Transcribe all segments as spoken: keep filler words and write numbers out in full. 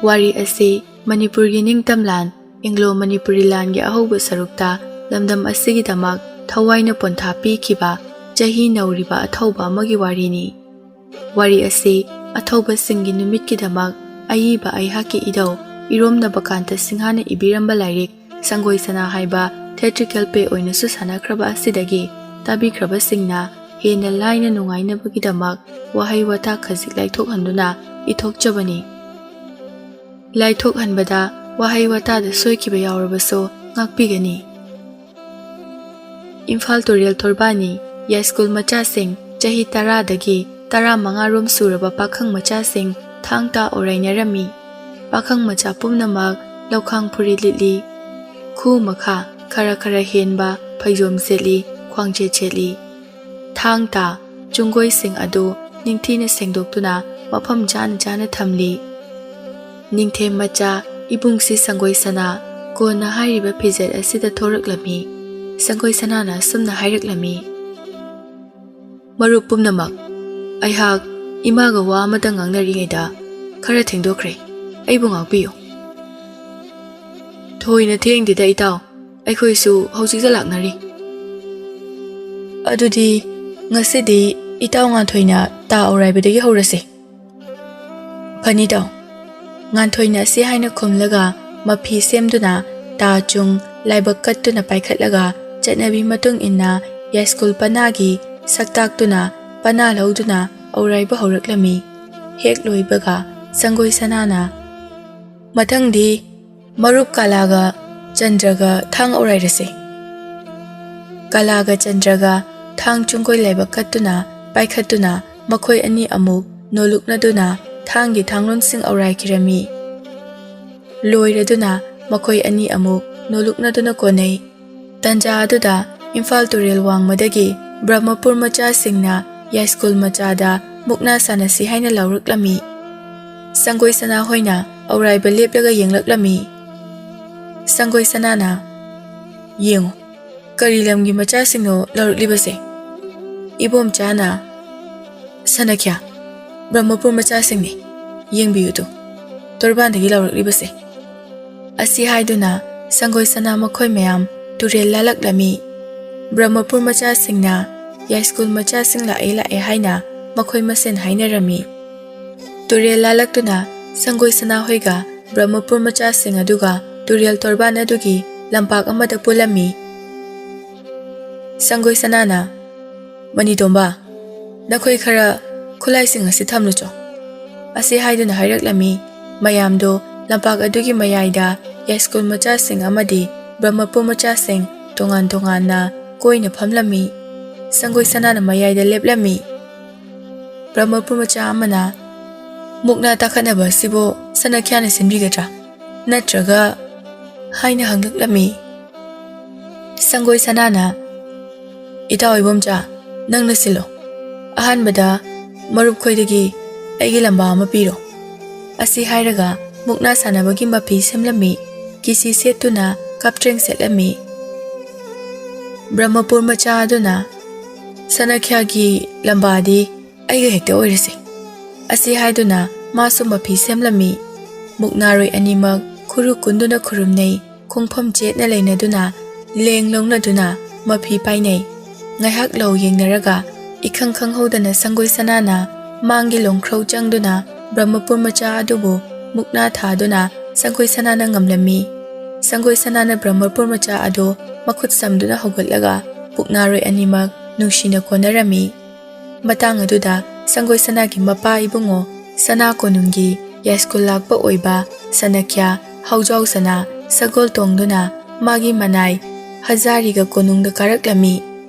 ꯋꯥꯔꯤ ꯑꯁꯤ ꯃꯅꯤꯄꯨꯔꯒꯤ ꯅꯤꯡꯇꯝ ꯂꯥꯟ, ꯑꯦꯡꯒ꯭ꯂꯣ ꯃꯅꯤꯄꯨꯔꯤ ꯂꯥꯟꯒꯤ ꯑꯍꯧꯕ ꯁꯔꯨꯛꯇ ꯂꯝꯗꯝ ꯑꯁꯤꯒꯤꯗꯃꯛ ꯊꯋꯥꯏꯅ ꯄꯣꯟꯊꯥ ꯄꯤꯈꯤꯕ ꯆꯍꯤ ꯅꯧꯔꯤꯕ ꯑꯊꯧꯕ ꯑꯃꯒꯤ ꯋꯥꯔꯤꯅꯤ꯫ ꯋꯥꯔꯤ ꯑꯁꯤ ꯑꯊꯧꯕꯁꯤꯡꯒꯤ ꯅꯨꯃꯤꯠꯀꯤꯗꯃꯛ ꯑꯏꯕ ꯑꯩꯍꯥꯛꯀꯤ ꯏꯙꯧ ꯏꯔꯣꯝꯅꯕ ꯀꯥꯟꯇ ꯁꯤꯡꯍꯥꯅ ꯏꯕꯤꯔꯝꯕ ꯂꯥꯏꯔꯤꯛ ꯁꯪꯒꯣꯏ ꯁꯅꯥ ꯍꯥꯏꯕ theatrical play ꯑꯣꯏꯅꯁꯨ ꯁꯥꯟꯅꯈ꯭ꯔꯕ ꯑꯁꯤꯗꯒꯤ ꯇꯥꯕꯤꯈ꯭ꯔꯕꯁꯤꯡꯅ ꯍꯦꯟꯅ ꯂꯥꯏꯅ ꯅꯨꯡꯉꯥꯏꯅꯕꯒꯤꯗꯃꯛ ꯋꯥꯍꯩ ꯋꯥꯇꯥ ꯈꯖꯤꯛ ꯂꯥꯏꯊꯣꯛꯍꯟꯗꯨꯅ ꯏꯊꯣꯛꯆꯕꯅꯤ꯫ ꯂꯥꯏꯊꯣꯛꯍꯟꯕꯗ ꯋꯥꯍꯩ ꯋꯥꯇꯥꯗ ꯁꯣꯏꯈꯤꯕ ꯌꯥꯎꯔꯕꯁꯨ ꯉꯥꯛꯄꯤꯒꯅꯤ꯫ ꯏꯝꯐꯥꯜ ꯇꯨꯔꯦꯜ ꯇꯣꯔꯕꯥꯟꯅꯤ ꯌꯥꯏꯁ꯭ꯀꯨꯜ ꯃꯆꯥꯁꯤꯡ ꯆꯍꯤ ꯇꯔꯥꯗꯒꯤ ꯇꯔꯥꯃꯉꯥ ꯔꯣꯝ ꯁꯨꯔꯕ ꯄꯥꯈꯪ ꯃꯆꯥꯁꯤꯡ ꯊꯥꯡ ꯇꯥ ꯑꯣꯔꯥꯏꯅꯔꯝꯃꯤ꯫ ꯄꯥꯈꯪ ꯃꯆꯥ ꯄꯨꯝꯅꯃꯛ ꯂꯧꯈꯥꯡ ꯐꯨꯔꯤꯠ ꯂꯤꯠꯂꯤ꯫ ꯈꯨ ꯃꯈꯥ ꯈꯔ ꯈꯔ ꯍꯦꯟꯕ ꯐꯩꯖꯣꯝ ꯁꯦꯠꯂꯤ, ꯈ꯭ꯋꯥꯡꯖꯦꯠ ꯁꯦꯠꯂꯤ꯫ ꯊꯥꯡ ꯇꯥ ꯆꯨꯡꯒꯣꯏꯁꯤꯡ ꯑꯗꯨ ꯅꯤꯡꯊꯤꯅ ꯁꯦꯡꯗꯣꯛꯇꯨꯅ ꯃꯐꯝ ꯆꯥꯅ ꯆꯥꯅ ꯊꯝꯂꯤ꯫ ꯅꯤꯡꯊꯦꯝ ꯃꯆꯥ ꯏꯕꯨꯡꯁꯤ ꯁꯪꯒꯣꯏ ꯁꯅꯥ ꯀꯣꯟꯅ ꯍꯥꯏꯔꯤꯕ ꯐꯤꯖꯦꯠ ꯑꯁꯤꯗ ꯊꯣꯔꯛꯂꯝꯃꯤ꯫ ꯁꯪꯒꯣꯏ ꯁꯅꯥꯅ ꯑꯁꯨꯝꯅ ꯍꯥꯏꯔꯛꯂꯝꯃꯤ, "ꯃꯔꯨꯞ ꯄꯨꯝꯅꯃꯛ, ꯑꯩꯍꯥꯛ ꯏꯃꯥꯒ ꯋꯥ ꯑꯃꯇ ꯉꯥꯡꯅꯔꯤꯉꯩꯗ ꯈꯔ ꯊꯦꯡꯗꯣꯛꯈ꯭ꯔꯦ꯫ ꯑꯩꯕꯨ ꯉꯥꯛꯄꯤꯌꯨ꯫" "ꯊꯣꯏꯅ ꯊꯦꯡꯗꯦꯗ ꯏꯇꯥꯎ, ꯑꯩꯈꯣꯏꯁꯨ ꯍꯧꯖꯤꯛꯇ ꯂꯥꯛꯅꯔꯤ꯫" "ꯑꯗꯨꯗꯤ ꯉꯁꯤꯗꯤ ꯏꯇꯥꯎ ꯉꯥꯟꯊꯣꯏꯅ ꯇꯥ ꯑꯧꯔꯥꯏꯕꯗꯒꯤ ꯍꯧꯔꯁꯤ꯫" "ꯐꯅꯤ ꯇꯥꯎ꯫" ꯉꯥꯟꯊꯣꯏꯅ ꯑꯁꯤ ꯍꯥꯏꯅ ꯈꯨꯝꯂꯒ ꯃꯐꯤ ꯁꯦꯝꯗꯨꯅ ꯇꯥ ꯆꯨꯡ ꯂꯥꯏꯕꯛ ꯀꯠꯇꯨꯅ ꯄꯥꯏꯈꯠꯂꯒ ꯆꯠꯅꯕꯤ ꯃꯇꯨꯡ ꯏꯟꯅ ꯌꯥꯏꯁ꯭ꯀꯨꯜ ꯄꯅꯥꯒꯤ ꯁꯛ ꯇꯥꯛꯇꯨꯅ ꯄꯅꯥ ꯂꯧꯗꯨꯅ ꯑꯧꯔꯥꯏꯕ ꯍꯧꯔꯛꯂꯝꯃꯤ꯫ ꯍꯦꯛ ꯂꯣꯏꯕꯒ ꯁꯪꯒꯣꯏ ꯁꯅꯥꯅ, "ꯃꯊꯪꯗꯤ ꯃꯔꯨꯞ ꯀꯥꯂꯥꯒ ꯆꯟꯗ꯭ꯔꯒ ꯊꯥꯡ ꯑꯧꯔꯥꯏꯔꯁꯦ꯫" ꯀꯥꯂꯥꯒ ꯆꯟꯗ꯭ꯔꯒ ꯊꯥꯡ ꯆꯨꯡꯒꯣꯏ ꯂꯥꯏꯕꯛ ꯀꯠꯇꯨꯅ ꯄꯥꯏꯈꯠꯇꯨꯅ ꯃꯈꯣꯏ ꯑꯅꯤ ꯑꯃꯨꯛ ꯅꯣꯂꯨꯛꯅꯗꯨꯅ ꯊꯥꯡꯒꯤ ꯊꯥꯡꯂꯣꯟꯁꯤꯡ ꯑꯧꯔꯥꯏꯈꯤꯔꯝꯃꯤ꯫ ꯂꯣꯏꯔꯗꯨꯅ ꯃꯈꯣꯏ ꯑꯅꯤ ꯑꯃꯨꯛ ꯅꯣꯂꯨꯛꯅꯗꯨꯅ ꯀꯣꯟꯅꯩ꯫ ꯇꯟꯖꯥ ꯑꯗꯨꯗ ꯏꯝꯐꯥꯜ ꯇꯨꯔꯦꯜ ꯋꯥꯡꯃꯗꯒꯤ ꯕ꯭ꯔꯍꯃꯄꯨꯔ ꯃꯆꯥꯁꯤꯡꯅ ꯌꯥꯏꯁ꯭ꯀꯨꯜ ꯃꯆꯥꯗ ꯃꯨꯛꯅꯥ ꯁꯥꯟꯅꯁꯤ ꯍꯥꯏꯅ ꯂꯥꯎꯔꯛꯂꯝꯃꯤ꯫ ꯁꯪꯒꯣꯏ ꯁꯅꯥ ꯍꯣꯏꯅ ꯑꯧꯔꯥꯏꯕ ꯂꯦꯞꯂꯒ ꯌꯦꯡꯂꯛꯂꯝꯃꯤ꯫ ꯁꯪꯒꯣꯏ ꯁꯅꯥꯅ, "ꯌꯦꯡꯉꯨ, ꯀꯔꯤ ꯂꯝꯒꯤ ꯃꯆꯥꯁꯤꯡꯅꯣ ꯂꯥꯎꯔꯛꯂꯤꯕꯁꯦ?" ꯏꯕꯣꯝꯆꯥꯅ, "ꯁꯅꯈ꯭ꯌꯥ, ꯕ꯭ꯔꯍꯃꯄꯨꯔ ꯃꯆꯥꯁꯤꯡꯅꯤ, ꯌꯦꯡꯕꯤꯌꯨꯗꯣ꯫" ꯇꯣꯔꯕꯥꯟꯗꯒꯤ ꯂꯧꯔꯛꯂꯤꯕꯁꯦ?" ꯑꯁꯤ ꯍꯥꯏꯗꯨꯅ ꯁꯪꯒꯣꯏ ꯁꯅꯥ ꯃꯈꯣꯏ ꯃꯌꯥꯝ ꯇꯨꯔꯦꯜ ꯂꯥꯜꯂꯛꯂꯝꯃꯤ꯫ ꯕ꯭ꯔꯍꯃꯄꯨꯔ ꯃꯆꯥꯁꯤꯡꯅ ꯌꯥꯏꯁ꯭ꯀꯨꯜ ꯃꯆꯥꯁꯤꯡ ꯂꯥꯛꯑꯦ ꯂꯥꯛꯑꯦ ꯍꯥꯏꯅ ꯃꯈꯣꯏ ꯃꯁꯦꯟ ꯍꯥꯏꯅꯔꯝꯃꯤ꯫ ꯇꯨꯔꯦꯜ ꯂꯥꯜꯂꯛꯇꯨꯅ ꯁꯪꯒꯣꯏ ꯁꯅꯥ ꯍꯣꯏꯒ ꯕ꯭ꯔꯍꯃꯄꯨꯔ ꯃꯆꯥꯁꯤꯡ ꯑꯗꯨꯒ ꯇꯨꯔꯦꯜ ꯇꯣꯔꯕꯥꯟ ꯑꯗꯨꯒꯤ ꯂꯝꯄꯥꯛ ꯑꯃꯗ ꯄꯨꯜꯂꯝꯃꯤ꯫ ꯁꯪꯒꯣꯏ ꯁꯅꯥꯅ, "ꯃꯅꯤꯇꯣꯝꯕ, ꯅꯈꯣꯏ ꯈꯔ ꯈꯨꯠꯂꯥꯏꯁꯤꯡ ꯑꯁꯤ ꯊꯝꯂꯨꯆꯣ" ꯑꯁꯤ ꯍꯥꯏꯗꯨꯅ ꯍꯥꯏꯔꯛꯂꯝꯃꯤ꯫ ꯃꯌꯥꯝꯗꯣ ꯂꯝꯄꯥꯛ ꯑꯗꯨꯒꯤ ꯃꯌꯥꯏꯗ ꯌꯥꯏꯁ꯭ꯀꯨꯜ ꯃꯆꯥꯁꯤꯡ ꯑꯃꯗꯤ ꯕ꯭ꯔꯍꯃꯄꯨꯔ ꯃꯆꯥꯁꯤꯡ ꯇꯣꯉꯥꯟ ꯇꯣꯉꯥꯟꯅ ꯀꯣꯏꯅ ꯐꯝꯂꯝꯃꯤ꯫ ꯁꯪꯒꯣꯏ ꯁꯅꯥꯅ ꯃꯌꯥꯏꯗ ꯂꯦꯞꯂꯝꯃꯤ꯫ ꯕ꯭ꯔꯍꯃꯄꯨꯔ ꯃꯆꯥ ꯑꯃꯅ, "ꯃꯨꯛꯅꯥ ꯇꯥꯈꯠꯅꯕ ꯑꯁꯤꯕꯨ ꯁꯅꯈ꯭ꯌꯥꯅ ꯁꯤꯟꯕꯤꯒꯗ꯭ꯔꯥ? ꯅꯠꯇ꯭ꯔꯒ?" ꯍꯥꯏꯅ ꯍꯪꯂꯛꯂꯝꯃꯤ꯫ ꯁꯪꯒꯣꯏ ꯁꯅꯥꯅ, "ꯏꯇꯥꯎ ꯏꯕꯣꯝꯆꯥ, ꯅꯪꯅ ꯁꯤꯜꯂꯣ꯫ ꯑꯍꯥꯟꯕꯗ ꯃꯔꯨꯞ ꯈꯣꯏꯗꯒꯤ ꯑꯩꯒꯤ ꯂꯝꯕꯥ ꯑꯃ ꯄꯤꯔꯣ" ꯑꯁꯤ ꯍꯥꯏꯔꯒ ꯃꯨꯛꯅꯥ ꯁꯥꯟꯅꯕꯒꯤ ꯃꯐꯤ ꯁꯦꯝꯂꯝꯃꯤ꯫ ꯀꯤꯁꯤ ꯁꯦꯠꯇꯨꯅ ꯀꯞꯇ꯭ꯔꯦꯡ ꯁꯦꯠꯂꯝꯃꯤ꯫ ꯕ꯭ꯔꯍꯃꯄꯨꯔ ꯃꯆꯥ ꯑꯗꯨꯅ, "ꯁꯅꯈ꯭ꯌꯥꯒꯤ ꯂꯝꯕꯥꯗꯤ ꯑꯩꯒ ꯍꯦꯛꯇ ꯑꯣꯏꯔꯁꯦ" ꯑꯁꯤ ꯍꯥꯏꯗꯨꯅ ꯃꯥꯁꯨ ꯃꯐꯤ ꯁꯦꯝꯂꯝꯃꯤ꯫ ꯃꯨꯛꯅꯥꯔꯣꯏ ꯑꯅꯤꯃꯛ ꯈꯨꯔꯨ ꯀꯨꯟꯗꯨꯅ ꯈꯨꯔꯨꯝꯅꯩ꯫ ꯈꯣꯡꯐꯝ ꯆꯦꯠꯅ ꯂꯩꯅꯗꯨꯅ ꯂꯦꯡ ꯂꯧꯅꯗꯨꯅ ꯃꯐꯤ ꯄꯥꯏꯅꯩ꯫ ꯉꯥꯏꯍꯥꯛ ꯂꯧ ꯌꯦꯡꯅꯔꯒ ꯏꯈꯪ ꯈꯪꯍꯧꯗꯅ ꯁꯪꯒꯣꯏ ꯁꯅꯥꯅ ꯃꯥꯡꯒꯤ ꯂꯣꯡꯈ꯭ꯔꯧ ꯆꯪꯗꯨꯅ ꯕ꯭ꯔꯍꯃꯄꯨꯔ ꯃꯆꯥ ꯑꯗꯨꯕꯨ ꯃꯨꯛꯅꯥ ꯊꯥꯗꯨꯅ ꯁꯪꯒꯣꯏ ꯁꯅꯥꯅ ꯉꯝꯂꯝꯃꯤ꯫ ꯁꯪꯒꯣꯏ ꯁꯅꯥꯅ ꯕ꯭ꯔꯍꯃꯄꯨꯔ ꯃꯆꯥ ꯑꯗꯨ ꯃꯈꯨꯠ ꯁꯝꯗꯨꯅ ꯍꯧꯒꯠꯂꯒ ꯄꯨꯛꯅꯥꯔꯣꯏ ꯑꯅꯤꯃꯛ ꯅꯨꯡꯁꯤꯅ ꯀꯣꯟꯅꯔꯝꯃꯤ꯫ ꯃꯇꯥꯡ ꯑꯗꯨꯗ ꯁꯪꯒꯣꯏ ꯁꯅꯥꯒꯤ ꯃꯄꯥ ꯏꯕꯨꯡꯉꯣ ꯁꯅꯥ ꯀꯣꯅꯨꯡꯒꯤ ꯌꯥꯏꯁ꯭ꯀꯨꯜ ꯂꯥꯛꯄ ꯑꯣꯏꯕ ꯁꯅꯈ꯭ꯌꯥ ꯍꯥꯎꯖꯥꯎ ꯁꯅꯥ ꯁꯒꯣꯜ ꯇꯣꯡꯗꯨꯅ ꯃꯥꯒꯤ ꯃꯅꯥꯏ ꯍꯖꯥꯔꯤꯒ ꯀꯣꯅꯨꯡꯗ ꯀꯥꯔꯛꯂꯝꯃꯤ꯫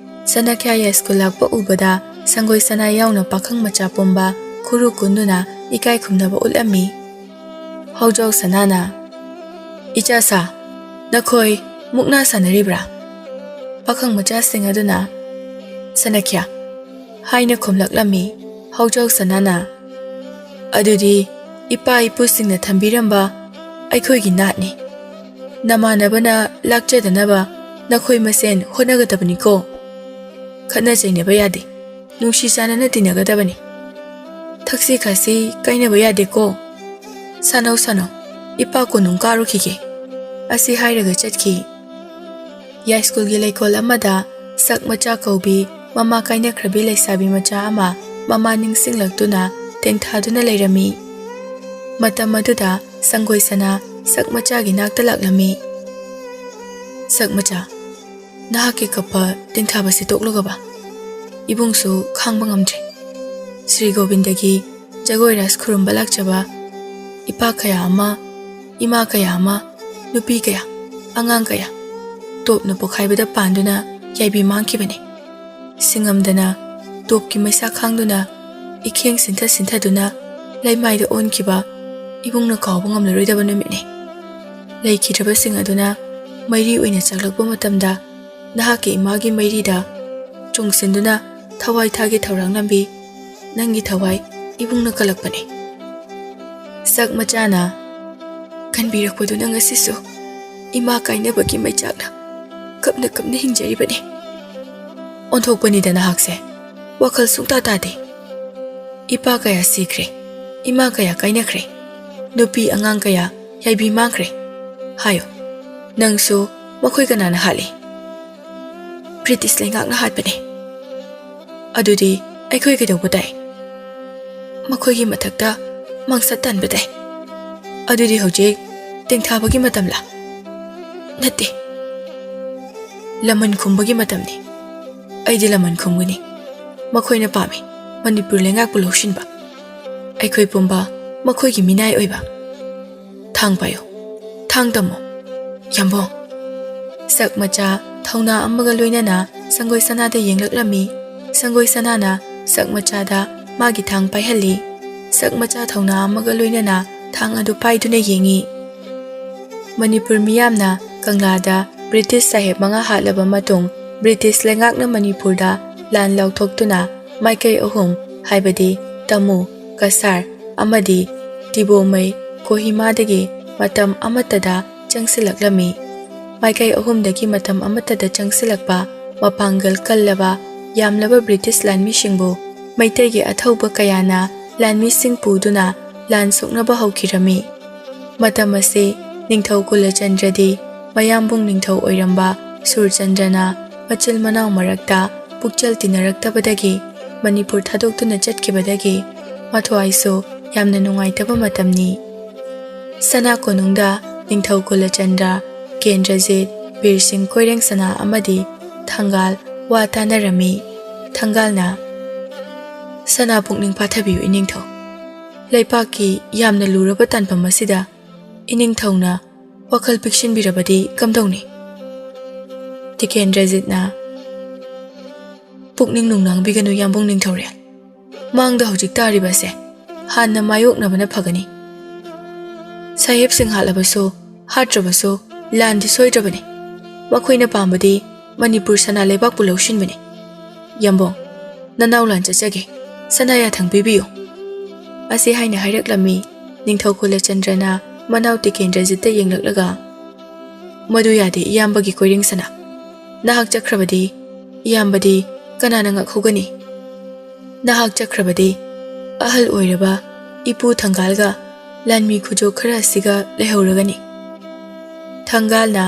ꯁꯅꯈ꯭ꯌꯥ ꯌꯥꯏꯁ꯭ꯀꯨꯜ ꯂꯥꯛꯄ ꯎꯕꯗ ꯁꯪꯒꯣꯏ ꯁꯅꯥ ꯌꯥꯎꯅ ꯄꯥꯈꯪ ꯃꯆꯥ ꯄꯨꯝꯕ ꯈꯨꯔꯨ ꯀꯨꯟꯗꯨꯅ ꯏꯀꯥꯏ ꯈꯨꯝꯅꯕ ꯎꯠꯂꯝꯃꯤ꯫ ꯍꯥꯎꯖꯥꯎ ꯁꯅꯥꯅ, "ꯏꯆꯥ ꯁꯥ, ꯅꯈꯣꯏ ꯃꯨꯛꯅꯥ ꯁꯥꯟꯅꯔꯤꯕ꯭ꯔꯥ?" ꯄꯥꯈꯪ ꯃꯆꯥꯁꯤꯡ ꯑꯗꯨꯅ, "ꯁꯅꯈ꯭ꯌꯥ" ꯍꯥꯏꯅ ꯈꯨꯝꯂꯛꯂꯝꯃꯤ꯫ ꯍꯥꯎꯖꯥꯎ ꯁꯅꯥꯅ, "ꯑꯗꯨꯗꯤ ꯏꯄꯥ ꯏꯄꯨꯁꯤꯡꯅ ꯊꯝꯕꯤꯔꯝꯕ ꯑꯩꯈꯣꯏꯒꯤ ꯅꯥꯠꯅꯤ꯫ ꯅꯃꯥꯟꯅꯕꯅ ꯂꯥꯛꯆꯗꯅꯕ ꯅꯈꯣꯏ ꯃꯁꯦꯟ ꯍꯣꯠꯅꯒꯗꯕꯅꯤꯀꯣ꯫ ꯈꯠꯅ ꯆꯩꯅꯕ ꯌꯥꯗꯦ꯫ ꯅꯨꯡꯁꯤ ꯆꯥꯟꯅꯅ ꯇꯤꯟꯅꯒꯗꯕꯅꯤ꯫ ꯊꯛꯁꯤ ꯈꯥꯁꯤ ꯀꯥꯏꯅꯕ ꯌꯥꯗꯦꯀꯣ꯫" "ꯁꯥꯟꯅꯧ, ꯁꯥꯟꯅꯧ, ꯏꯄꯥ ꯀꯣꯅꯨꯡ ꯀꯥꯔꯨꯈꯤꯒꯦ"꯫ ꯑꯁꯤ ꯍꯥꯏꯔꯒ ꯆꯠꯈꯤ꯫ ꯌꯥꯏꯁ꯭ꯀꯨꯜꯒꯤ ꯂꯩꯀꯣꯜ ꯑꯃꯗ ꯁꯛ ꯃꯆꯥ ꯀꯧꯕꯤ ꯃꯃꯥ ꯀꯥꯏꯅꯈ꯭ꯔꯕꯤ ꯂꯩꯁꯥꯕꯤ ꯃꯆꯥ ꯑꯃ ꯃꯃꯥ ꯅꯤꯡꯁꯤꯡꯂꯛꯇꯨꯅ ꯇꯦꯡꯊꯥꯗꯨꯅ ꯂꯩꯔꯝꯃꯤ꯫ ꯃꯇꯝ ꯑꯗꯨꯗ ꯁꯪꯒꯣꯏ ꯁꯅꯥ ꯁꯛ ꯃꯆꯥꯒꯤ ꯅꯥꯛꯇ ꯂꯥꯛꯂꯝꯃꯤ꯫ "ꯁꯛ ꯃꯆꯥ, ꯅꯍꯥꯛꯀꯤ ꯀꯞꯄ ꯇꯦꯡꯊꯥꯕꯁꯤ ꯇꯣꯛꯂꯒꯕ? ꯏꯕꯨꯡꯁꯨ ꯈꯥꯡꯕ ꯉꯝꯗ꯭ꯔꯦ꯫ ꯁ꯭ꯔꯤ ꯒꯣꯕꯤꯟꯗꯒꯤ ꯖꯒꯣꯏ ꯔꯥꯁ ꯈꯨꯔꯨꯝꯕ ꯂꯥꯛꯆꯕ ꯏꯄꯥ ꯀꯌꯥ ꯑꯃ, ꯏꯃꯥ ꯀꯌꯥ ꯑꯃ, ꯅꯨꯄꯤ ꯀꯌꯥ, ꯑꯉꯥꯡ ꯀꯌꯥ ꯇꯣꯞꯅ ꯄꯣꯈꯥꯏꯕꯗ ꯄꯥꯟꯗꯨꯅ ꯌꯥꯏꯕꯤ ꯃꯥꯡꯈꯤꯕꯅꯤ꯫ ꯁꯤꯡꯉꯝꯗꯅ ꯇꯣꯞꯀꯤ ꯃꯩꯁꯥ ꯈꯥꯡꯗꯨꯅ ꯏꯈꯦꯡ ꯁꯤꯟꯊ ꯁꯤꯟꯊꯗꯨꯅ ꯂꯩꯃꯥꯏꯗ ꯑꯣꯟꯈꯤꯕ ꯏꯕꯨꯡꯅ ꯀꯥꯎꯕ ꯉꯝꯂꯔꯣꯏꯗꯕ ꯅꯨꯃꯤꯠꯅꯤ꯫ ꯂꯩꯈꯤꯗ꯭ꯔꯕꯁꯤꯡ ꯑꯗꯨꯅ ꯃꯩꯔꯤ ꯑꯣꯏꯅ ꯆꯥꯛꯂꯛꯄ ꯃꯇꯝꯗ ꯅꯍꯥꯛꯀꯤ ꯏꯃꯥꯒꯤ ꯃꯩꯔꯤꯗ ꯆꯣꯡꯁꯤꯟꯗꯨꯅ ꯊꯋꯥꯏ ꯊꯥꯒꯤ ꯊꯧꯔꯥꯡ ꯂꯝꯕꯤ ꯅꯪꯒꯤ ꯊꯋꯥꯏ ꯏꯕꯨꯡꯅ ꯀꯜꯂꯛꯄꯅꯤ"꯫ ꯁꯛ ꯃꯆꯥꯅ, "ꯀꯟꯕꯤꯔꯛꯄꯗꯨꯅ ꯉꯁꯤꯁꯨ ꯏꯃꯥ ꯀꯥꯏꯅꯕꯒꯤ ꯃꯩꯆꯥꯛꯅ ꯀꯞꯅ ꯀꯞꯅ ꯍꯤꯡꯖꯔꯤꯕꯅꯤ"꯫ "ꯑꯣꯟꯊꯣꯛꯄꯅꯤꯗ ꯅꯍꯥꯛꯁꯦ, ꯋꯥꯈꯜ ꯁꯨꯡꯇꯥ ꯇꯥꯗꯦ꯫ ꯏꯄꯥ ꯀꯌꯥ ꯁꯤꯈ꯭ꯔꯦ, ꯏꯃꯥ ꯀꯌꯥ ꯀꯥꯏꯅꯈ꯭ꯔꯦ, ꯅꯨꯄꯤ ꯑꯉꯥꯡ ꯀꯌꯥ ꯌꯥꯏꯕꯤ ꯃꯥꯡꯈ꯭ꯔꯦ꯫ ꯍꯥꯏꯌꯨ, ꯅꯪꯁꯨ ꯃꯈꯣꯏ ꯀꯅꯥꯅ ꯍꯥꯠꯂꯤ?" "ꯕ꯭ꯔꯤꯇꯤꯁ ꯂꯩꯉꯥꯛꯅ ꯍꯥꯠꯄꯅꯦ"꯫ "ꯑꯗꯨꯗꯤ ꯑꯩꯈꯣꯏ ꯀꯩꯗꯧꯕ ꯇꯥꯏ?" "ꯃꯈꯣꯏꯒꯤ ꯃꯊꯛꯇ ꯃꯥꯡꯁꯠ ꯇꯥꯟꯕ ꯇꯥꯏ"꯫ "ꯑꯗꯨꯗꯤ ꯍꯧꯖꯤꯛ ꯇꯦꯡꯊꯥꯕꯒꯤ ꯃꯇꯝꯂꯥ?" "ꯅꯠꯇꯦ, ꯂꯃꯟ ꯈꯨꯝꯕꯒꯤ ꯃꯇꯝꯅꯤ꯫ ꯑꯩꯗꯤ ꯂꯃꯟ ꯈꯨꯝꯒꯅꯤ꯫ ꯃꯈꯣꯏꯅ ꯄꯥꯝꯃꯤ ꯃꯅꯤꯄꯨꯔ ꯂꯩꯉꯥꯛꯄꯨ ꯂꯧꯁꯤꯟꯕ, ꯑꯩꯈꯣꯏ ꯄꯨꯝꯕ ꯃꯈꯣꯏꯒꯤ ꯃꯤꯅꯥꯏ ꯑꯣꯏꯕ꯫ ꯊꯥꯡ ꯄꯥꯏꯌꯨ, ꯊꯥꯡ ꯇꯝꯃꯨ, ꯌꯥꯝꯕꯣꯡ"꯫ ꯁꯛ ꯃꯆꯥ ꯊꯧꯅꯥ ꯑꯃꯒ ꯂꯣꯏꯅꯅ ꯁꯪꯒꯣꯏ ꯁꯅꯥꯗ ꯌꯦꯡꯂꯛꯂꯝꯃꯤ꯫ ꯁꯪꯒꯣꯏ ꯁꯅꯥꯅ ꯁꯛ ꯃꯆꯥꯗ ꯃꯥꯒꯤ ꯊꯥꯡ ꯄꯥꯏꯍꯜꯂꯤ꯫ ꯁꯛ ꯃꯆꯥ ꯊꯧꯅꯥ ꯑꯃꯒ ꯂꯣꯏꯅꯅ ꯊꯥꯡ ꯑꯗꯨ ꯄꯥꯏꯗꯨꯅ ꯌꯦꯡꯉꯤ꯫ ꯃꯅꯤꯄꯨꯔ ꯃꯤꯌꯥꯝꯅ ꯀꯪꯂꯥꯗ ꯕ꯭ꯔꯤꯇꯤꯁ ꯁꯥꯍꯦꯕ ꯃꯉꯥ ꯍꯥꯠꯂꯕ ꯃꯇꯨꯡ, ꯕ꯭ꯔꯤꯇꯤꯁ ꯂꯩꯉꯥꯛꯅ ꯃꯅꯤꯄꯨꯔꯗ ꯂꯥꯟ ꯂꯥꯎꯊꯣꯛꯇꯨꯅ ꯃꯥꯏꯀꯩ ꯑꯍꯨꯝ, ꯍꯥꯏꯕꯗꯤ ꯇꯥꯃꯨ, ꯀꯁꯥꯔ ꯑꯃꯗꯤ ꯇꯤꯕꯣꯃꯩ, ꯀꯣꯍꯤꯃꯥꯗꯒꯤ ꯃꯇꯝ ꯑꯃꯠꯇꯗ ꯆꯪꯁꯤꯜꯂꯛꯂꯝꯃꯤ꯫ ꯃꯥꯏꯀꯩ ꯑꯍꯨꯝꯗꯒꯤ ꯃꯇꯝ ꯑꯃꯠꯇꯗ ꯆꯪꯁꯤꯜꯂꯛꯄ ꯃꯄꯥꯡꯒꯜ ꯀꯜꯂꯕ ꯌꯥꯝꯂꯕ ꯕ꯭ꯔꯤꯇꯤꯁ ꯂꯥꯟꯃꯤꯁꯤꯡꯕꯨ ꯃꯩꯇꯩꯒꯤ ꯑꯊꯧꯕ ꯀꯌꯥꯅ ꯂꯥꯟꯃꯤꯁꯤꯡ ꯄꯨꯗꯨꯅ ꯂꯥꯟ ꯁꯣꯛꯅꯕ ꯍꯧꯈꯤꯔꯝꯃꯤ꯫ ꯃꯇꯝ ꯑꯁꯤ ꯅꯤꯡꯊꯧ ꯀꯨꯂꯆꯟꯗ꯭ꯔꯗꯤ ꯃꯌꯥꯝꯕꯨꯡ ꯅꯤꯡꯊꯧ ꯑꯣꯏꯔꯝꯕ ꯁꯨꯔꯆꯟꯗ꯭ꯔꯅ ꯃꯆꯤꯜ ꯃꯅꯥꯎ ꯃꯔꯛꯇ ꯄꯨꯛꯆꯦꯜ ꯇꯤꯟꯅꯔꯛꯇꯕꯗꯒꯤ ꯃꯅꯤꯄꯨꯔ ꯊꯥꯗꯣꯛꯇꯨꯅ ꯆꯠꯈꯤꯕꯗꯒꯤ ꯃꯊ꯭ꯋꯥꯏꯁꯨ ꯌꯥꯝꯅ ꯅꯨꯡꯉꯥꯏꯇꯕ ꯃꯇꯝꯅꯤ꯫ ꯁꯅꯥ ꯀꯣꯅꯨꯡꯗ ꯅꯤꯡꯊꯧ ꯀꯨꯂꯆꯟꯗ꯭ꯔ, ꯀꯦꯟꯗ꯭ꯔꯖꯤꯠ, ꯕꯤꯔ ꯁꯤꯡ ꯀꯣꯏꯔꯦꯡ ꯁꯅꯥ ꯑꯃꯗꯤ ꯊꯪꯒꯥꯜ ꯋꯥ ꯇꯥꯅꯔꯝꯃꯤ꯫ ꯊꯪꯒꯥꯜꯅ, "ꯁꯅꯥ ꯄꯨꯛꯅꯤꯡ ꯐꯥꯊꯕꯤꯌꯨ ꯏꯅꯤꯡꯊꯧ꯫ ꯂꯩꯄꯥꯛꯀꯤ ꯌꯥꯝꯅ ꯂꯨꯔꯕ ꯇꯥꯟꯐꯝ ꯑꯁꯤꯗ ꯏꯅꯤꯡꯊꯧꯅ ꯋꯥꯈꯜ ꯄꯤꯛꯁꯤꯟꯕꯤꯔꯕꯗꯤ ꯀꯝꯗꯧꯅꯤ?" ꯇꯤꯀꯦꯟꯗ꯭ꯔꯖꯤꯠꯅ, "ꯄꯨꯛꯅꯤꯡ ꯅꯨꯡꯅꯥꯡꯕꯤꯒꯅꯨ ꯌꯥꯝꯕꯨꯡ ꯅꯤꯡꯊꯧꯔꯦꯜ꯫ ꯃꯥꯡꯗ ꯍꯧꯖꯤꯛ ꯇꯥꯔꯤꯕ ꯑꯁꯦ ꯍꯥꯟꯅ ꯃꯥꯌꯣꯛꯅꯕꯅ ꯐꯒꯅꯤ꯫ ꯁꯥꯍꯦꯕꯁꯤꯡ ꯍꯥꯠꯂꯕꯁꯨ ꯍꯥꯠꯇ꯭ꯔꯕꯁꯨ ꯂꯥꯟꯗꯤ ꯁꯣꯏꯗ꯭ꯔꯕꯅꯤ꯫ ꯃꯈꯣꯏꯅ ꯄꯥꯝꯕꯗꯤ ꯃꯅꯤꯄꯨꯔ ꯁꯅꯥ ꯂꯩꯕꯥꯛꯄꯨ ꯂꯧꯁꯤꯟꯕꯅꯤ꯫ ꯌꯥꯝꯕꯣꯡ, ꯅꯅꯥꯎ ꯂꯥꯟ ꯆꯠꯆꯒꯦ꯫ ꯁꯅꯥ ꯌꯥꯊꯪ ꯄꯤꯕꯤꯌꯨ"꯫ ꯑꯁꯤ ꯍꯥꯏꯅ ꯍꯥꯏꯔꯛꯂꯝꯃꯤ꯫ ꯅꯤꯡꯊꯧ ꯀꯨꯂꯆꯟꯗ꯭ꯔꯅ ꯃꯅꯥꯎ ꯇꯤꯀꯦꯟꯗ꯭ꯔꯖꯤꯠꯇ ꯌꯦꯡꯂꯛꯂꯒ, "ꯃꯗꯨ ꯌꯥꯗꯦ ꯏꯌꯥꯝꯕꯒꯤ ꯀꯣꯏꯔꯦꯡ ꯁꯅꯥ꯫ ꯅꯍꯥꯛ ꯆꯠꯈ꯭ꯔꯕꯗꯤ ꯏꯌꯥꯝꯕꯗꯤ ꯀꯅꯥꯅ ꯉꯥꯛꯍꯧꯒꯅꯤ? ꯅꯍꯥꯛ ꯆꯠꯈ꯭ꯔꯕꯗꯤ ꯑꯍꯜ ꯑꯣꯏꯔꯕ ꯏꯄꯨ ꯊꯪꯒꯥꯜꯒ ꯂꯥꯟꯃꯤ ꯈꯨꯖꯣꯛ ꯈꯔ ꯑꯁꯤꯒ ꯂꯩꯍꯧꯔꯒꯅꯤ"꯫ ꯊꯪꯒꯥꯜꯅ,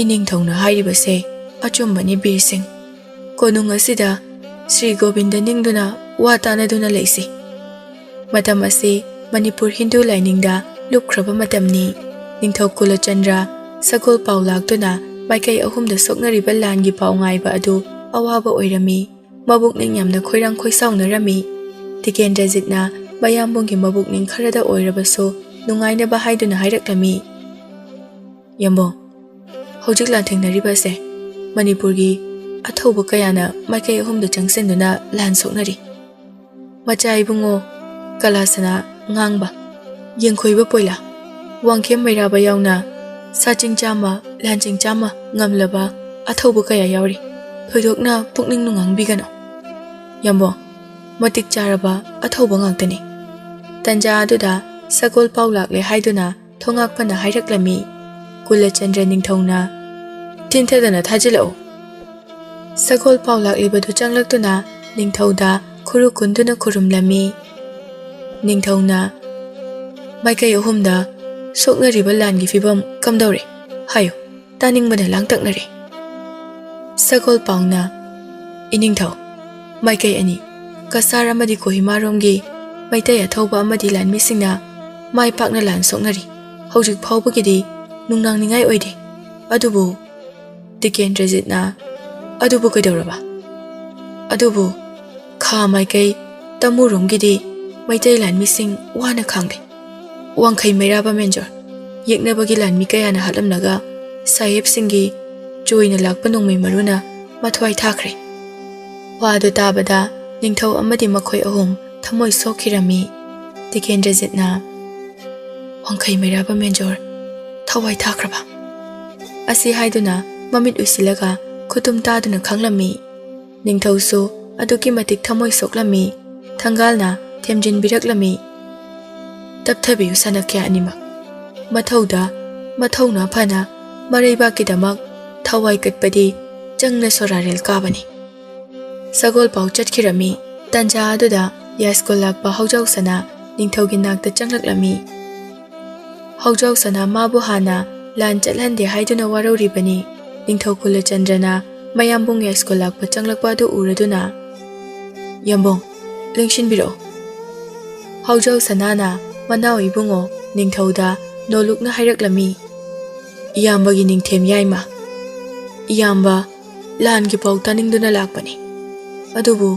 "ꯏꯅꯤꯡꯊꯧꯅ ꯍꯥꯏꯔꯤꯕꯁꯦ ꯑꯆꯨꯝꯕꯅꯤ ꯕꯤꯔ ꯁꯤꯡ꯫ ꯀꯣꯅꯨꯡ ꯑꯁꯤꯗ ꯁ꯭ꯔꯤ ꯒꯣꯕꯤꯟꯗ ꯅꯤꯡꯗꯨꯅ ꯋꯥ ꯇꯥꯅꯗꯨꯅ ꯂꯩꯁꯤ"꯫ ꯃꯇꯝ ꯑꯁꯤ ꯃꯅꯤꯄꯨꯔ ꯍꯤꯟꯗꯨ ꯂꯥꯏꯅꯤꯡꯗ ꯂꯨꯞꯈ꯭ꯔꯕ ꯃꯇꯝꯅꯤ꯫ ꯅꯤꯡꯊꯧ ꯀꯨꯂꯆꯟꯗ꯭ꯔ ꯁꯒꯣꯜ ꯄꯥꯎ ꯂꯥꯛꯇꯨꯅ ꯃꯥꯏꯀꯩ ꯑꯍꯨꯝꯗ ꯁꯣꯛꯅꯔꯤꯕ ꯂꯥꯟꯒꯤ ꯄꯥꯎ ꯉꯥꯏꯕ ꯑꯗꯨ ꯑꯋꯥꯕ ꯑꯣꯏꯔꯝꯃꯤ꯫ ꯃꯕꯨꯛꯅꯤꯡ ꯌꯥꯝꯅ ꯈꯣꯏꯔꯥꯡ ꯈꯣꯏꯁꯥꯎꯅꯔꯝꯃꯤ꯫ ꯇꯤꯀꯦꯟꯗ꯭ꯔꯖꯤꯠꯅ ꯃꯌꯥꯝꯕꯨꯡꯒꯤ ꯃꯕꯨꯛꯅꯤꯡ ꯈꯔꯗ ꯑꯣꯏꯔꯕꯁꯨ ꯅꯨꯡꯉꯥꯏꯅꯕ ꯍꯥꯏꯗꯨꯅ ꯍꯥꯏꯔꯛꯂꯝꯃꯤ, "ꯌꯥꯝꯕꯣꯡ, ꯍꯧꯖꯤꯛ ꯂꯥꯟꯊꯦꯡꯅꯔꯤꯕ ꯑꯁꯦ ꯃꯅꯤꯄꯨꯔꯒꯤ ꯑꯊꯧꯕ ꯀꯌꯥꯅ ꯃꯥꯏꯀꯩ ꯑꯍꯨꯝꯗ ꯆꯪꯁꯤꯟꯗꯨꯅ ꯂꯥꯟ ꯁꯣꯛꯅꯔꯤ꯫ ꯃꯆꯥ ꯏꯕꯨꯡꯉꯣ ꯀꯂꯥꯁꯅꯥ ꯉꯥꯡꯕ, ꯌꯦꯡꯈꯣꯏꯕ ꯄꯣꯏꯂꯥ, ꯋꯥꯡꯈꯦꯝ ꯃꯩꯔꯥꯕ ꯌꯥꯎꯅ ꯁꯥ ꯆꯤꯡ ꯆꯥꯝꯃ, ꯂꯥꯟ ꯆꯤꯡ ꯆꯥꯝꯃ ꯉꯝꯂꯕ ꯑꯊꯧꯕ ꯀꯌꯥ ꯌꯥꯎꯔꯤ꯫ ꯊꯣꯏꯗꯣꯛꯅ ꯄꯨꯛꯅꯤꯡ ꯅꯨꯡꯉꯥꯡꯕꯤꯒꯅꯨ꯫ ꯌꯥꯝꯕꯣꯡ, ꯃꯇꯤꯛ ꯆꯥꯔꯕ ꯑꯊꯧꯕ ꯉꯥꯛꯇꯅꯤ"꯫ ꯇꯟꯖꯥ ꯑꯗꯨꯗ ꯁꯒꯣꯜ ꯄꯥꯎ ꯂꯥꯛꯂꯦ ꯍꯥꯏꯗꯨꯅ ꯊꯣꯉꯥꯛꯄꯅ ꯍꯥꯏꯔꯛꯂꯝꯃꯤ꯫ ꯀꯨꯂꯆꯟꯗ꯭ꯔ ꯅꯤꯡꯊꯧꯅ, "ꯊꯤꯟꯊꯗꯅ ꯊꯥꯖꯤꯜꯂꯛꯎ"꯫ ꯁꯒꯣꯜ ꯄꯥꯎ ꯂꯥꯛꯂꯤꯕꯗꯨ ꯆꯪꯂꯛꯇꯨꯅ ꯅꯤꯡꯊꯧꯗ ꯈꯨꯔꯨ ꯀꯨꯟꯗꯨꯅ ꯈꯨꯔꯨꯝꯂꯝꯃꯤ꯫ ꯅꯤꯡꯊꯧꯅ ꯃꯥꯏꯀꯩ ꯑꯍꯨꯝꯗ ꯁꯣꯛꯅꯔꯤꯕ ꯂꯥꯟꯒꯤ ꯐꯤꯕꯝ ꯀꯝꯗꯧꯔꯦ? ꯍꯥꯏꯌꯨ, ꯇꯥꯅꯤꯡꯕꯅ ꯂꯥꯡꯇꯛꯅꯔꯦ꯫ ꯁꯒꯣꯜ ꯄꯥꯎꯅ, ꯏꯅꯤꯡꯊꯧ, ꯃꯥꯏꯀꯩ ꯑꯅꯤ, ꯀꯁꯥꯔ ꯑꯃꯗꯤ ꯀꯣꯍꯤꯃꯥꯔꯣꯝꯒꯤ ꯃꯩꯇꯩ ꯑꯊꯧꯕ ꯑꯃꯗꯤ ꯂꯥꯟꯃꯤꯁꯤꯡꯅ ꯃꯥꯏ ꯄꯥꯛꯅ ꯂꯥꯟ ꯁꯣꯛꯅꯔꯤ꯫ ꯍꯧꯖꯤꯛ ꯐꯥꯎꯕꯒꯤꯗꯤ ꯅꯨꯡꯅꯥꯡꯅꯤꯡꯉꯥꯏ ꯑꯣꯏꯗꯦ꯫ ꯑꯗꯨꯕꯨ, ꯇꯤꯀꯦꯟꯗ꯭ꯔꯖꯤꯠꯅ, ꯑꯗꯨꯕꯨ ꯀꯩꯗꯧꯔꯕ? ꯑꯗꯨꯕꯨ ꯈꯥ ꯃꯥꯏꯀꯩ ꯇꯃꯨꯔꯣꯝꯒꯤꯗꯤ ꯃꯩꯇꯩ ꯂꯥꯟꯃꯤꯁꯤꯡ ꯋꯥꯅ ꯈꯥꯡꯂꯤ꯫ ꯋꯥꯡꯈꯩ ꯃꯩꯔꯥꯕ ꯃꯦꯟꯖꯣꯔ, ꯌꯦꯛꯅꯕꯒꯤ ꯂꯥꯟꯃꯤ ꯀꯌꯥꯅ ꯍꯥꯠꯂꯝꯂꯒ ꯁꯥꯍꯦꯕꯁꯤꯡꯒꯤ ꯆꯣꯏꯅ ꯂꯥꯛꯄ ꯅꯣꯡꯃꯩ ꯃꯔꯨꯅ ꯃꯊ꯭ꯋꯥꯏ ꯊꯥꯈ꯭ꯔꯦ꯫ ꯋꯥꯗꯨ ꯇꯥꯕꯗ ꯅꯤꯡꯊꯧ ꯑꯃꯗꯤ ꯃꯈꯣꯏ ꯑꯍꯨꯝ ꯊꯃꯣꯏ ꯁꯣꯛꯈꯤꯔꯝꯃꯤ꯫ ꯇꯤꯀꯦꯟꯗ꯭ꯔꯖꯤꯠꯅ, ꯋꯥꯡꯈꯩ ꯃꯩꯔꯥꯕ ꯃꯦꯟꯖꯣꯔ ꯊꯋꯥꯏ ꯊꯥꯈ꯭ꯔꯕ? ꯑꯁꯤ ꯍꯥꯏꯗꯨꯅ ꯃꯃꯤꯠ ꯎꯏꯁꯤꯜꯂꯒ ꯈꯨꯇꯨꯝ ꯇꯥꯗꯨꯅ ꯈꯪꯂꯝꯃꯤ꯫ ꯅꯤꯡꯊꯧꯁꯨ ꯑꯗꯨꯛꯀꯤ ꯃꯇꯤꯛ ꯊꯃꯣꯏ ꯁꯣꯛꯂꯝꯃꯤ꯫ ꯊꯪꯒꯥꯜꯅ ꯊꯦꯝꯖꯤꯟꯕꯤꯔꯛꯂꯝꯃꯤ꯫ ꯇꯞꯊꯕꯤꯌꯨ ꯁꯅꯥꯈ꯭ꯌꯥ ꯑꯅꯤꯃꯛ꯫ ꯃꯊꯧꯗ ꯃꯊꯧꯅ ꯐꯅ ꯃꯔꯩꯕꯥꯛꯀꯤꯗꯃꯛ ꯊꯋꯥꯏ ꯀꯠꯄꯗꯤ ꯆꯪꯅ ꯁꯣꯔꯥꯔꯦꯜ ꯀꯥꯕꯅꯤ꯫ ꯁꯒꯣꯜ ꯄꯥꯎ ꯆꯠꯈꯤꯔꯝꯃꯤ꯫ ꯇꯟꯖꯥ ꯑꯗꯨꯗ ꯌꯥꯏꯁ꯭ꯀꯨꯜ ꯂꯥꯛꯄ ꯍꯧꯖꯥꯎ ꯁꯅꯥ ꯅꯤꯡꯊꯧꯒꯤ ꯅꯥꯛꯇ ꯆꯪꯂꯛꯂꯝꯃꯤ꯫ ꯍꯧꯖꯥꯎ ꯁꯅꯥ ꯃꯥꯕꯨ ꯍꯥꯟꯅ ꯂꯥꯟ ꯆꯠꯍꯟꯗꯦ ꯍꯥꯏꯗꯨꯅ ꯋꯥꯔꯧꯔꯤꯕꯅꯤ꯫ ꯅꯤꯡꯊꯧ ꯀꯨꯂꯆꯟꯗ꯭ꯔꯅ ꯃꯌꯥꯝꯕꯨꯡ ꯌꯥꯏꯁ꯭ꯀꯨꯜ ꯂꯥꯛꯄ ꯆꯪꯂꯛꯄ ꯑꯗꯨ ꯎꯔꯗꯨꯅ, "ꯌꯥꯝꯕꯨꯡ, ꯂꯦꯡꯁꯤꯟꯕꯤꯔꯛꯎ꯫" ꯍꯧꯖꯥꯎ ꯁꯅꯥꯅ ꯃꯅꯥꯎ ꯏꯕꯨꯡꯉꯣ ꯅꯤꯡꯊꯧꯗ ꯅꯣꯂꯨꯛꯅ ꯍꯥꯏꯔꯛꯂꯝꯃꯤ, "ꯏꯌꯥꯝꯕꯒꯤ ꯅꯤꯡꯊꯦꯝ ꯌꯥꯏꯃ, ꯏꯌꯥꯝꯕ ꯂꯥꯟꯒꯤ ꯄꯥꯎ ꯇꯥꯅꯤꯡꯗꯨꯅ ꯂꯥꯛꯄꯅꯤ꯫ ꯑꯗꯨꯕꯨ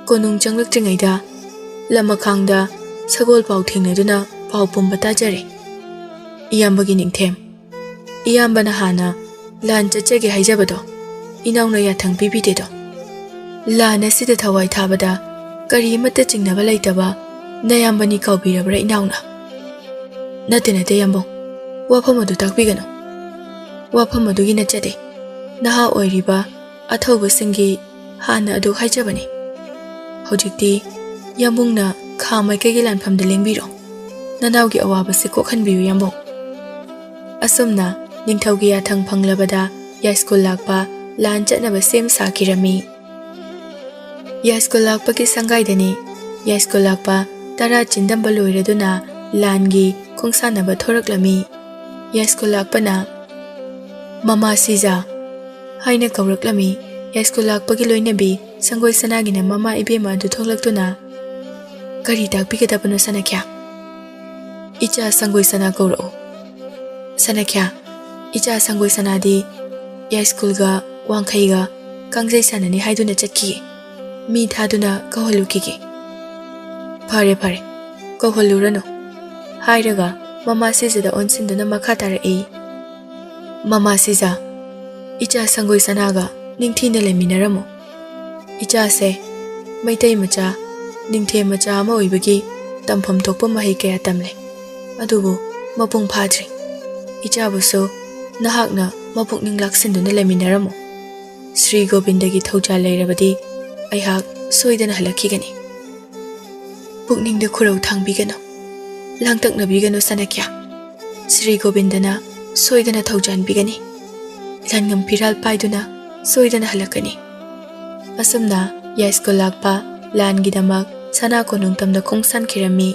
ꯀꯣꯅꯨꯡ ꯆꯪꯂꯛꯇ꯭ꯔꯤꯉꯩꯗ ꯂꯃꯈꯥꯡꯗ ꯁꯒꯣꯜ ꯄꯥꯎ ꯊꯦꯡꯅꯗꯨꯅ ꯄꯥꯎ ꯄꯨꯝꯕ ꯇꯥꯖꯔꯦ꯫ ꯏꯌꯥꯝꯕꯒꯤ ꯅꯤꯡꯊꯦꯝ, ꯏꯌꯥꯝꯕꯅ ꯍꯥꯟꯅ ꯂꯥꯟ ꯆꯠꯆꯒꯦ ꯍꯥꯏꯖꯕꯗꯣ ꯏꯅꯥꯎꯅ ꯌꯥꯊꯪ ꯄꯤꯕꯤꯗꯦꯗꯣ꯫ ꯂꯥꯟ ꯑꯁꯤꯗ ꯊꯋꯥꯏ ꯊꯥꯕꯗ ꯀꯔꯤ ꯑꯃꯠꯇ ꯆꯤꯡꯅꯕ ꯂꯩꯇꯕ ꯅꯌꯥꯝꯕꯅꯤ ꯀꯥꯎꯕꯤꯔꯕ꯭ꯔꯥ ꯏꯅꯥꯎꯅ?" "ꯅꯠꯇꯦ, ꯅꯠꯇꯦ ꯌꯥꯝꯕꯨꯡ, ꯋꯥꯐꯝ ꯑꯗꯨ ꯇꯥꯛꯄꯤꯒꯅꯨ꯫ ꯋꯥꯐꯝ ꯑꯗꯨꯒꯤ ꯅꯠꯆꯗꯦ꯫ ꯅꯍꯥ ꯑꯣꯏꯔꯤꯕ ꯑꯊꯧꯕꯁꯤꯡꯒꯤ ꯍꯥꯟꯅ ꯑꯗꯨ ꯍꯥꯏꯖꯕꯅꯤ꯫ ꯍꯧꯖꯤꯛꯇꯤ ꯌꯥꯝꯕꯨꯡꯅ ꯈꯥ ꯃꯥꯏꯀꯩꯒꯤ ꯂꯥꯟꯐꯝꯗ ꯂꯦꯡꯕꯤꯔꯣ꯫ ꯅꯅꯥꯎꯒꯤ ꯑꯋꯥꯕꯁꯤ ꯀꯣꯛꯍꯟꯕꯤꯌꯨ ꯌꯥꯝꯕꯨꯡ꯫" ꯑꯁꯨꯝꯅ ꯅꯤꯡꯊꯧꯒꯤ ꯌꯥꯊꯪ ꯐꯪꯂꯕꯗ ꯌꯥꯏꯁ꯭ꯀꯨꯜ ꯂꯥꯛꯄ ꯂꯥꯟ ꯆꯠꯅꯕ ꯁꯦꯝ ꯁꯥꯈꯤꯔꯝꯃꯤ꯫ ꯌꯥꯏꯁ꯭ꯀꯨꯜ ꯂꯥꯛꯄꯒꯤ ꯁꯪꯒꯥꯏꯗꯅꯤ ꯌꯥꯏꯁ꯭ꯀꯨꯜ ꯂꯥꯛꯄ ꯇꯔꯥ ꯆꯤꯟꯗꯝꯕ ꯂꯣꯏꯔꯗꯨꯅ ꯂꯥꯟꯒꯤ ꯈꯣꯡꯁꯥꯟꯅꯕ ꯊꯣꯔꯛꯂꯝꯃꯤ꯫ ꯌꯥꯏꯁ꯭ꯀꯨꯜ ꯂꯥꯛꯄꯅ "ꯃꯃꯥ ꯁꯤꯖꯥ" ꯍꯥꯏꯅ ꯀꯧꯔꯛꯂꯝꯃꯤ꯫ ꯌꯥꯏꯁ꯭ꯀꯨꯜ ꯂꯥꯛꯄꯒꯤ ꯂꯣꯏꯅꯕꯤ ꯁꯪꯒꯣꯏ ꯁꯅꯥꯒꯤꯅ ꯃꯃꯥ ꯏꯕꯦꯝꯃ ꯑꯗꯨ ꯊꯣꯛꯂꯛꯇꯨꯅ, "ꯀꯔꯤ ꯇꯥꯛꯄꯤꯒꯗꯕꯅꯣ ꯁꯅꯥꯈ꯭ꯌꯥ?" "ꯏꯆꯥ ꯁꯪꯒꯣꯏ ꯁꯅꯥ ꯀꯧꯔꯛꯎ꯫ ꯁꯅꯥꯈ꯭ꯌꯥ, ꯏꯆꯥ ꯁꯪꯒꯣꯏ ꯁꯅꯥꯗꯤ ꯌꯥꯏꯁ꯭ꯀꯨꯜꯒ ꯋꯥꯡꯈꯩꯒ ꯀꯥꯡꯖꯩ ꯁꯥꯟꯅꯅꯤ ꯍꯥꯏꯗꯨꯅ ꯆꯠꯈꯤ꯫ ꯃꯤ ꯊꯥꯗꯨꯅ ꯀꯧꯍꯜꯂꯨꯈꯤꯒꯦ꯫" "ꯐꯔꯦ, ꯐꯔꯦ, ꯀꯧꯍꯜꯂꯨꯔꯅꯨ" ꯍꯥꯏꯔꯒ ꯃꯃꯥ ꯁꯤꯖꯥꯗ ꯑꯣꯟꯁꯤꯟꯗꯨꯅ ꯃꯈꯥ ꯇꯥꯔꯛꯏ꯫ "ꯃꯃꯥ ꯁꯤꯖꯥ, ꯏꯆꯥ ꯁꯪꯒꯣꯏ ꯁꯅꯥꯒ ꯅꯤꯡꯊꯤꯅ ꯂꯩꯃꯤꯟꯅꯔꯝꯃꯨ꯫ ꯏꯆꯥꯁꯦ ꯃꯩꯇꯩ ꯃꯆꯥ, ꯅꯤꯡꯊꯦꯝ ꯃꯆꯥ ꯑꯃ ꯑꯣꯏꯕꯒꯤ ꯇꯝꯐꯝ ꯊꯣꯛꯄ ꯃꯍꯩ ꯀꯌꯥ ꯇꯝꯂꯦ꯫ ꯑꯗꯨꯕꯨ ꯃꯄꯨꯡ ꯐꯥꯗ꯭ꯔꯤ꯫ ꯏꯆꯥꯕꯨꯁꯨ ꯅꯍꯥꯛꯅ ꯃꯄꯨꯛꯅꯤꯡ ꯂꯥꯛꯁꯤꯟꯗꯨꯅ ꯂꯩꯃꯤꯟꯅꯔꯝꯃꯨ꯫ ꯁ꯭ꯔꯤ ꯒꯣꯕꯤꯟꯗꯒꯤ ꯊꯧꯖꯥꯜ ꯂꯩꯔꯕꯗꯤ ꯑꯩꯍꯥꯛ ꯁꯣꯏꯗꯅ ꯍꯜꯂꯛꯈꯤꯒꯅꯤ꯫" "ꯄꯨꯛꯅꯤꯡꯗ ꯈꯨꯔꯧ ꯊꯥꯡꯕꯤꯒꯅꯨ, ꯂꯥꯡꯇꯛꯅꯕꯤꯒꯅꯨ ꯁꯅꯥꯈ꯭ꯌꯥ꯫ ꯁ꯭ꯔꯤ ꯒꯣꯕꯤꯟꯗꯅ ꯁꯣꯏꯗꯅ ꯊꯧꯖꯥꯟꯕꯤꯒꯅꯤ꯫ ꯂꯟꯉꯝ ꯐꯤꯔꯥꯜ ꯄꯥꯏꯗꯨꯅ ꯁꯣꯏꯗꯅ ꯍꯜꯂꯛꯀꯅꯤ꯫" ꯑꯁꯨꯝꯅ ꯌꯥꯏꯁ꯭ꯀꯨꯜ ꯂꯥꯛꯄ ꯂꯥꯟꯒꯤꯗꯃꯛ ꯁꯅꯥ ꯀꯣꯅꯨꯡ ꯇꯝꯗ ꯈꯣꯡꯁꯥꯟꯈꯤꯔꯝꯃꯤ꯫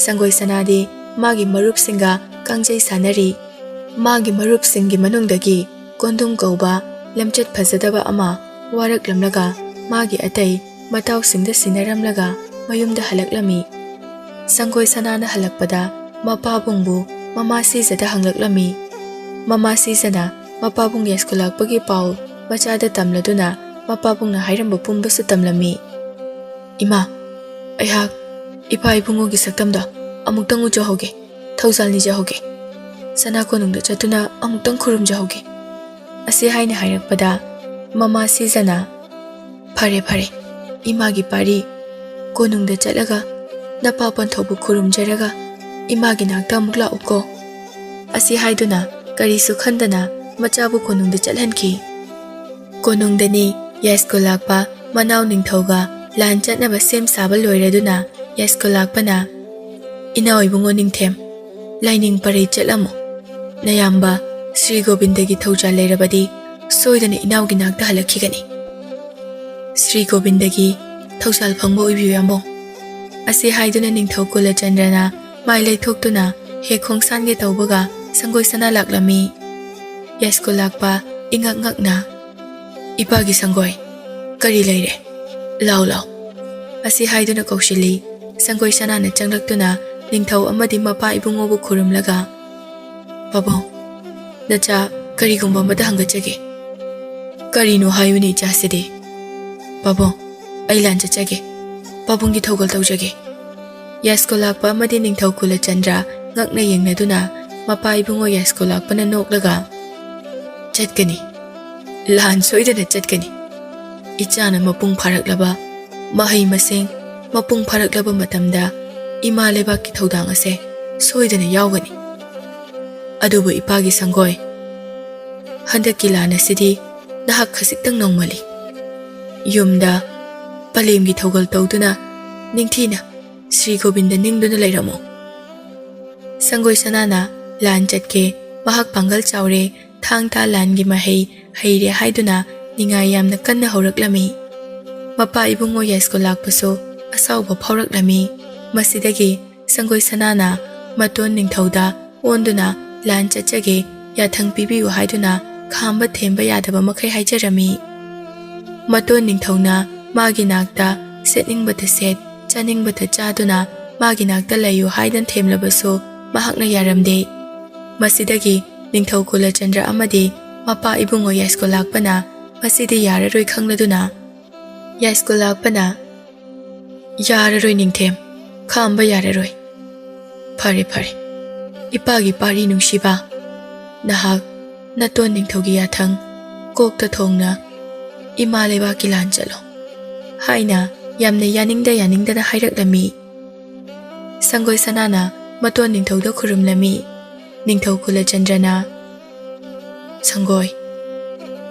ꯁꯪꯒꯣꯏ ꯁꯅꯥꯗꯤ ꯃꯥꯒꯤ ꯃꯔꯨꯞꯁꯤꯡꯒ ꯀꯥꯡꯖꯩ ꯁꯥꯟꯅꯔꯤ꯫ ꯃꯥꯒꯤ ꯃꯔꯨꯞꯁꯤꯡꯒꯤ ꯃꯅꯨꯡꯗꯒꯤ ꯀꯣꯟꯗꯨꯝ ꯀꯧꯕ ꯂꯝꯆꯠ ꯐꯖꯗꯕ ꯑꯃ ꯋꯥꯔꯛꯂꯝꯂꯒ ꯃꯥꯒꯤ ꯑꯇꯩ ꯃꯇꯥꯎꯁꯤꯡꯗ ꯁꯤꯟꯅꯔꯝꯂꯒ ꯃꯌꯨꯝꯗ ꯍꯜꯂꯛꯂꯝꯃꯤ꯫ ꯁꯪꯒꯣꯏ ꯁꯅꯥꯅ ꯍꯜꯂꯛꯄꯗ ꯃꯄꯥꯕꯨꯡꯕꯨ ꯃꯃꯥ ꯁꯤꯖꯥꯗ ꯍꯪꯂꯛꯂꯝꯃꯤ꯫ ꯃꯃꯥ ꯁꯤꯖꯥꯅ ꯃꯄꯥꯕꯨꯡ ꯌꯥꯏꯁ꯭ꯀꯨꯜ ꯂꯥꯛꯄꯒꯤ ꯄꯥꯎ ꯃꯆꯥꯗ ꯇꯝꯂꯗꯨꯅ ꯃꯄꯥꯕꯨꯡꯅ ꯍꯥꯏꯔꯝꯕ ꯄꯨꯝꯕꯁꯨ ꯇꯝꯂꯝꯃꯤ꯫ "ꯏꯃꯥ, ꯑꯩꯍꯥꯛ ꯏꯄꯥ ꯏꯕꯨꯡꯉꯣꯒꯤ ꯁꯛꯇꯝꯗꯣ ꯑꯃꯨꯛꯇꯪ ꯎꯖꯍꯧꯒꯦ, ꯊꯧꯖꯥꯜ ꯅꯤꯖꯍꯧꯒꯦ꯫ ꯁꯅꯥ ꯀꯣꯅꯨꯡꯗ ꯆꯠꯇꯨꯅ ꯑꯃꯨꯛꯇꯪ ꯈꯨꯔꯨꯝꯖꯍꯧꯒꯦ꯫" ꯑꯁꯤ ꯍꯥꯏꯅ ꯍꯥꯏꯔꯛꯄꯗ ꯃꯃꯥ ꯁꯤꯖꯥꯅ, "ꯐꯔꯦ, ꯐꯔꯦ, ꯏꯃꯥꯒꯤ ꯄꯥꯔꯤ꯫ ꯀꯣꯅꯨꯡꯗ ꯆꯠꯂꯒ ꯅꯄꯥ ꯄꯟꯊꯧꯕꯨ ꯈꯨꯔꯨꯝꯖꯔꯒ ꯏꯃꯥꯒꯤ ꯅꯥꯛꯇ ꯑꯃꯨꯛ ꯂꯥꯛꯎꯀꯣ꯫" ꯑꯁꯤ ꯍꯥꯏꯗꯨꯅ ꯀꯔꯤꯁꯨ ꯈꯟꯗꯅ ꯃꯆꯥꯕꯨ ꯀꯣꯅꯨꯡꯗ ꯆꯠꯍꯟꯈꯤ꯫ ꯀꯣꯅꯨꯡꯗꯅꯤ ꯌꯥꯏꯁ꯭ꯀꯨꯜ ꯂꯥꯛꯄ ꯃꯅꯥꯎ ꯅꯤꯡꯊꯧꯒ ꯂꯥꯟ ꯆꯠꯅꯕ ꯁꯦꯝ ꯁꯥꯕ ꯂꯣꯏꯔꯗꯨꯅ ꯌꯥꯏꯁ꯭ꯀꯨꯜ ꯂꯥꯛꯄꯅ, "ꯏꯅꯥꯎ ꯏꯕꯨꯡꯉꯣ ꯅꯤꯡꯊꯦꯝ, ꯂꯥꯏꯅꯤꯡ ꯄꯔꯩ ꯆꯠꯂꯝꯃꯨ꯫ ꯅꯌꯥꯝꯕ ꯁ꯭ꯔꯤ ꯒꯣꯕꯤꯟꯗꯒꯤ ꯊꯧꯖꯥꯜ ꯂꯩꯔꯕꯗꯤ ꯁꯣꯏꯗꯅ ꯏꯅꯥꯎꯒꯤ ꯅꯥꯛꯇ ꯍꯜꯂꯛꯈꯤꯒꯅꯤ꯫" "ꯁ꯭ꯔꯤ ꯒꯣꯕꯤꯟꯗꯒꯤ ꯊꯧꯖꯥꯜ ꯐꯪꯕ ꯑꯣꯏꯕꯤꯌꯨ ꯌꯥꯝꯕꯨꯡ꯫" ꯑꯁꯤ ꯍꯥꯏꯗꯨꯅ ꯅꯤꯡꯊꯧ ꯀꯨꯂꯆꯟꯗ꯭ꯔꯅ ꯃꯥꯏ ꯂꯩꯊꯣꯛꯇꯨꯅ ꯍꯦꯛ ꯈꯣꯡꯁꯥꯟꯒꯦ ꯇꯧꯕꯒ ꯁꯪꯒꯣꯏ ꯁꯅꯥ ꯂꯥꯛꯂꯝꯃꯤ꯫ ꯌꯥꯏꯁ꯭ꯀꯨꯜ ꯂꯥꯛꯄ ꯏꯉꯛ ꯉꯛꯅ, "ꯏꯄꯥꯒꯤ ꯁꯪꯒꯣꯏ, ꯀꯔꯤ ꯂꯩꯔꯦ? ꯂꯥꯎ ꯂꯥꯎ"꯫ ꯑꯁꯤ ꯍꯥꯏꯗꯨꯅ ꯀꯧꯁꯤꯜꯂꯤ꯫ ꯁꯪꯒꯣꯏ ꯁꯅꯥꯅ ꯆꯪꯂꯛꯇꯨꯅ ꯅꯤꯡꯊꯧ ꯑꯃꯗꯤ ꯃꯄꯥ ꯏꯕꯨꯡꯉꯣꯕꯨ ꯈꯨꯔꯨꯝꯂꯒ, "ꯄꯥꯕꯨꯡ, ꯅꯆꯥ ꯀꯔꯤꯒꯨꯝꯕ ꯑꯃꯇ ꯍꯪꯒꯠꯆꯒꯦ"꯫ "ꯀꯔꯤꯅꯣ ꯍꯥꯏꯌꯨꯅꯦ ꯏꯆꯥꯁꯤꯗꯤ"꯫ "ꯄꯥꯕꯨꯡ, ꯑꯩ ꯂꯥꯟ ꯆꯠꯆꯒꯦ꯫ ꯄꯥꯕꯨꯡꯒꯤ ꯊꯧꯒꯜ ꯇꯧꯖꯒꯦ"꯫ ꯌꯥꯏꯁ꯭ꯀꯨꯜ ꯂꯥꯛꯄ ꯑꯃꯗꯤ ꯅꯤꯡꯊꯧ ꯀꯨꯂꯆꯟꯗ꯭ꯔ ꯉꯛꯅ ꯌꯦꯡꯅꯗꯨꯅ ꯃꯄꯥ ꯏꯕꯨꯡꯉꯣ ꯌꯥꯏꯁ꯭ꯀꯨꯜ ꯂꯥꯛꯄꯅ ꯅꯣꯛꯂꯒ, "ꯆꯠꯀꯅꯤ, ꯂꯥꯟ ꯁꯣꯏꯗꯅ ꯆꯠꯀꯅꯤ꯫ ꯏꯆꯥꯅ ꯃꯄꯨꯡ ꯐꯥꯔꯛꯂꯕ, ꯃꯍꯩ ꯃꯁꯤꯡ ꯃꯄꯨꯡ ꯐꯥꯔꯛꯂꯕ ꯃꯇꯝꯗ ꯏꯃꯥ ꯂꯩꯕꯥꯛꯀꯤ ꯊꯧꯗꯥꯡ ꯑꯁꯦ ꯁꯣꯏꯗꯅ ꯌꯥꯎꯒꯅꯤ꯫ ꯑꯗꯨꯕꯨ ꯏꯄꯥꯒꯤ ꯁꯪꯒꯣꯏ, ꯍꯟꯗꯛꯀꯤ ꯂꯥꯟ ꯑꯁꯤꯗꯤ ꯅꯍꯥꯛ ꯈꯖꯤꯛꯇꯪ ꯅꯧꯃꯜꯂꯤ꯫ ꯌꯨꯝꯗ ꯄꯂꯦꯝꯒꯤ ꯊꯧꯒꯜ ꯇꯧꯗꯨꯅ ꯅꯤꯡꯊꯤꯅ ꯁ꯭ꯔꯤ ꯒꯣꯕꯤꯟꯗ ꯅꯤꯡꯗꯨꯅ ꯂꯩꯔꯝꯃꯨ"꯫ ꯁꯪꯒꯣꯏ ꯁꯅꯥꯅ ꯂꯥꯟ ꯆꯠꯀꯦ, ꯃꯍꯥꯛ ꯄꯥꯡꯒꯜ ꯆꯥꯎꯔꯦ, ꯊꯥꯡ ꯇꯥ ꯂꯥꯟꯒꯤ ꯃꯍꯩ ꯍꯩꯔꯦ ꯍꯥꯏꯗꯨꯅ ꯅꯤꯡꯉꯥꯏ ꯌꯥꯝꯅ ꯀꯟꯅ ꯍꯧꯔꯛꯂꯝꯃꯤ꯫ ꯃꯄꯥ ꯏꯕꯨꯡꯉꯣ ꯌꯥꯏꯁ꯭ꯀꯨꯜ ꯂꯥꯛꯄꯁꯨ ꯑꯁꯥꯎꯕ ꯐꯥꯎꯔꯛꯂꯝꯃꯤ꯫ ꯃꯁꯤꯗꯒꯤ ꯁꯪꯒꯣꯏ ꯁꯅꯥꯅ ꯃꯇꯣꯟ ꯅꯤꯡꯊꯧꯗ ꯑꯣꯟꯗꯨꯅ ꯂꯥꯟ ꯆꯠꯆꯒꯦ, ꯌꯥꯊꯪ ꯄꯤꯕꯤꯌꯨ ꯍꯥꯏꯗꯨꯅ ꯈꯥꯝꯕ ꯊꯦꯝꯕ ꯌꯥꯗꯕ ꯃꯈꯩ ꯍꯥꯏꯖꯔꯝꯃꯤ꯫ ꯃꯇꯣꯟ ꯅꯤꯡꯊꯧꯅ ꯃꯥꯒꯤ ꯅꯥꯛꯇ ꯁꯦꯠꯅꯤꯡꯕꯇ ꯁꯦꯠ, ꯆꯥꯅꯤꯡꯕꯇ ꯆꯥꯗꯨꯅ ꯃꯥꯒꯤ ꯅꯥꯛꯇ ꯂꯩꯌꯨ ꯍꯥꯏꯗꯨꯅ ꯊꯦꯝꯂꯕꯁꯨ ꯃꯍꯥꯛꯅ ꯌꯥꯔꯝꯗꯦ꯫ ꯃꯁꯤꯗꯒꯤ ꯅꯤꯡꯊꯧ ꯀꯨꯂꯆꯟꯗ꯭ꯔ ꯑꯃꯗꯤ ꯃꯄꯥ ꯏꯕꯨꯡꯉꯣ ꯌꯥꯏꯁ꯭ꯀꯨꯜ ꯂꯥꯛꯄꯅ ꯃꯁꯤꯗꯤ ꯌꯥꯔꯔꯣꯏ ꯈꯪꯂꯗꯨꯅ, ꯌꯥꯏꯁ꯭ꯀꯨꯜ ꯂꯥꯛꯄꯅ, "ꯌꯥꯔꯔꯣꯏ ꯅꯤꯡꯊꯦꯝ, ꯈꯥꯝꯕ ꯌꯥꯔꯔꯣꯏ꯫ ꯐꯔꯦ, ꯐꯔꯦ꯫ ꯏꯄꯥꯒꯤ ꯄꯥꯔꯤ ꯅꯨꯡꯁꯤꯕ, ꯅꯍꯥꯛ ꯅꯇꯣꯟ ꯅꯤꯡꯊꯧꯒꯤ ꯌꯥꯊꯪ ꯀꯣꯛꯇ ꯊꯣꯡꯅ ꯏꯃꯥ ꯂꯩꯕꯥꯛꯀꯤ ꯂꯥꯟ ꯆꯠꯂꯣ" ꯍꯥꯏꯅ ꯌꯥꯝꯅ ꯌꯥꯅꯤꯡꯗ ꯌꯥꯅꯤꯡꯗꯅ ꯍꯥꯏꯔꯛꯂꯝꯃꯤ꯫ ꯁꯪꯒꯣꯏ ꯁꯅꯥꯅ ꯃꯇꯣꯟ ꯅꯤꯡꯊꯧꯗ ꯈꯨꯔꯨꯝꯂꯝꯃꯤ꯫ ꯅꯤꯡꯊꯧ ꯀꯨꯂꯆꯟꯗ꯭ꯔꯅ, "ꯁꯪꯒꯣꯏ,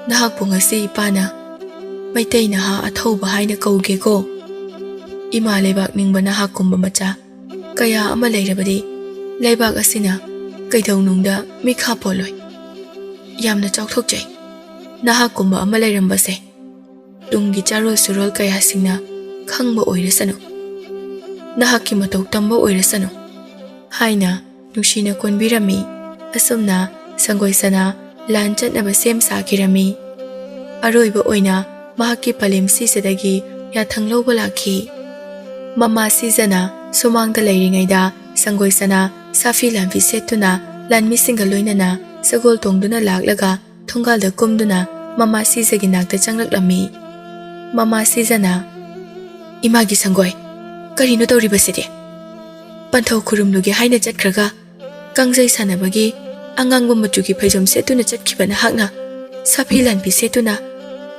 ꯅꯍꯥꯛꯄꯨ ꯉꯁꯤ ꯏꯄꯥꯅ ꯃꯩꯇꯩ ꯅꯍꯥ ꯑꯊꯧꯕ ꯍꯥꯏꯅ ꯀꯧꯒꯦꯀꯣ꯫ ꯏꯃꯥ ꯂꯩꯕꯥꯛ ꯅꯤꯡꯕ ꯅꯍꯥꯛꯀꯨꯝꯕ ꯃꯆꯥ ꯀꯌꯥ ꯑꯃ ꯂꯩꯔꯕꯗꯤ ꯂꯩꯕꯥꯛ ꯑꯁꯤꯅ ꯀꯩꯗꯧꯅꯨꯡꯗ ꯃꯤꯈꯥ ꯄꯣꯜꯂꯣꯏ꯫ ꯌꯥꯝꯅ ꯆꯥꯎꯊꯣꯛꯆꯩ꯫ ꯅꯍꯥꯛꯀꯨꯝꯕ ꯑꯃ ꯂꯩꯔꯝꯕꯁꯦ ꯇꯨꯡꯒꯤ ꯆꯥꯔꯣꯜ ꯁꯨꯔꯣꯜ ꯀꯌꯥꯁꯤꯡꯅ ꯈꯪꯕ ꯑꯣꯏꯔꯁꯅꯨ"꯫ ꯅꯍꯥꯛꯀꯤ ꯃꯇꯧ ꯇꯝꯕ ꯑꯣꯏꯔꯁꯅꯨ" ꯍꯥꯏꯅ ꯅꯨꯡꯁꯤꯅ ꯀꯣꯟꯕꯤꯔꯝꯃꯤ꯫ ꯑꯁꯨꯝꯅ ꯁꯪꯒꯣꯏ ꯁꯅꯥ ꯂꯥꯟ ꯆꯠꯅꯕ ꯁꯦꯝ ꯁꯥꯈꯤꯔꯝꯃꯤ꯫ ꯑꯔꯣꯏꯕ ꯑꯣꯏꯅ ꯃꯍꯥꯛꯀꯤ ꯄꯂꯦꯝ ꯁꯤꯖꯗꯒꯤ ꯌꯥꯊꯪ ꯂꯧꯕ ꯂꯥꯛꯈꯤ꯫ ꯃꯃꯥ ꯁꯤꯖꯅ ꯁꯨꯃꯥꯡꯗ ꯂꯩꯔꯤꯉꯩꯗ ꯁꯪꯒꯣꯏ ꯁꯅꯥ ꯁꯥꯐꯤ ꯂꯥꯟꯐꯤ ꯁꯦꯠꯇꯨꯅ ꯂꯥꯟꯃꯤꯁꯤꯡꯒ ꯂꯣꯏꯅꯅ ꯁꯒꯣꯜ ꯇꯣꯡꯗꯨꯅ ꯂꯥꯛꯂꯒ ꯊꯣꯡꯒꯥꯜꯗ ꯀꯨꯝꯗꯨꯅ ꯃꯃꯥ ꯁꯤꯖꯒꯤ ꯅꯥꯛꯇ ꯆꯪꯂꯛꯂꯝꯃꯤ꯫ ꯃꯃꯥ ꯁꯤꯖꯅ, "ꯏꯃꯥꯒꯤ ꯁꯪꯒꯣꯏ, ꯀꯔꯤꯅꯣ ꯇꯧꯔꯤꯕꯁꯤꯗꯤ? ꯄꯟꯊꯧ ꯈꯨꯔꯨꯝꯂꯨꯒꯦ ꯍꯥꯏꯅ ꯆꯠꯈ꯭ꯔꯒ ꯀꯥꯡꯖꯩ ꯁꯥꯟꯅꯕꯒꯤ ꯑꯉꯥꯡꯕ ꯃꯆꯨꯒꯤ ꯐꯩꯖꯣꯝ ꯁꯦꯠꯇꯨꯅ ꯆꯠꯈꯤꯕ ꯅꯍꯥꯛꯅ ꯁꯥꯐꯤ ꯂꯥꯟꯐꯤ ꯁꯦꯠꯇꯨꯅ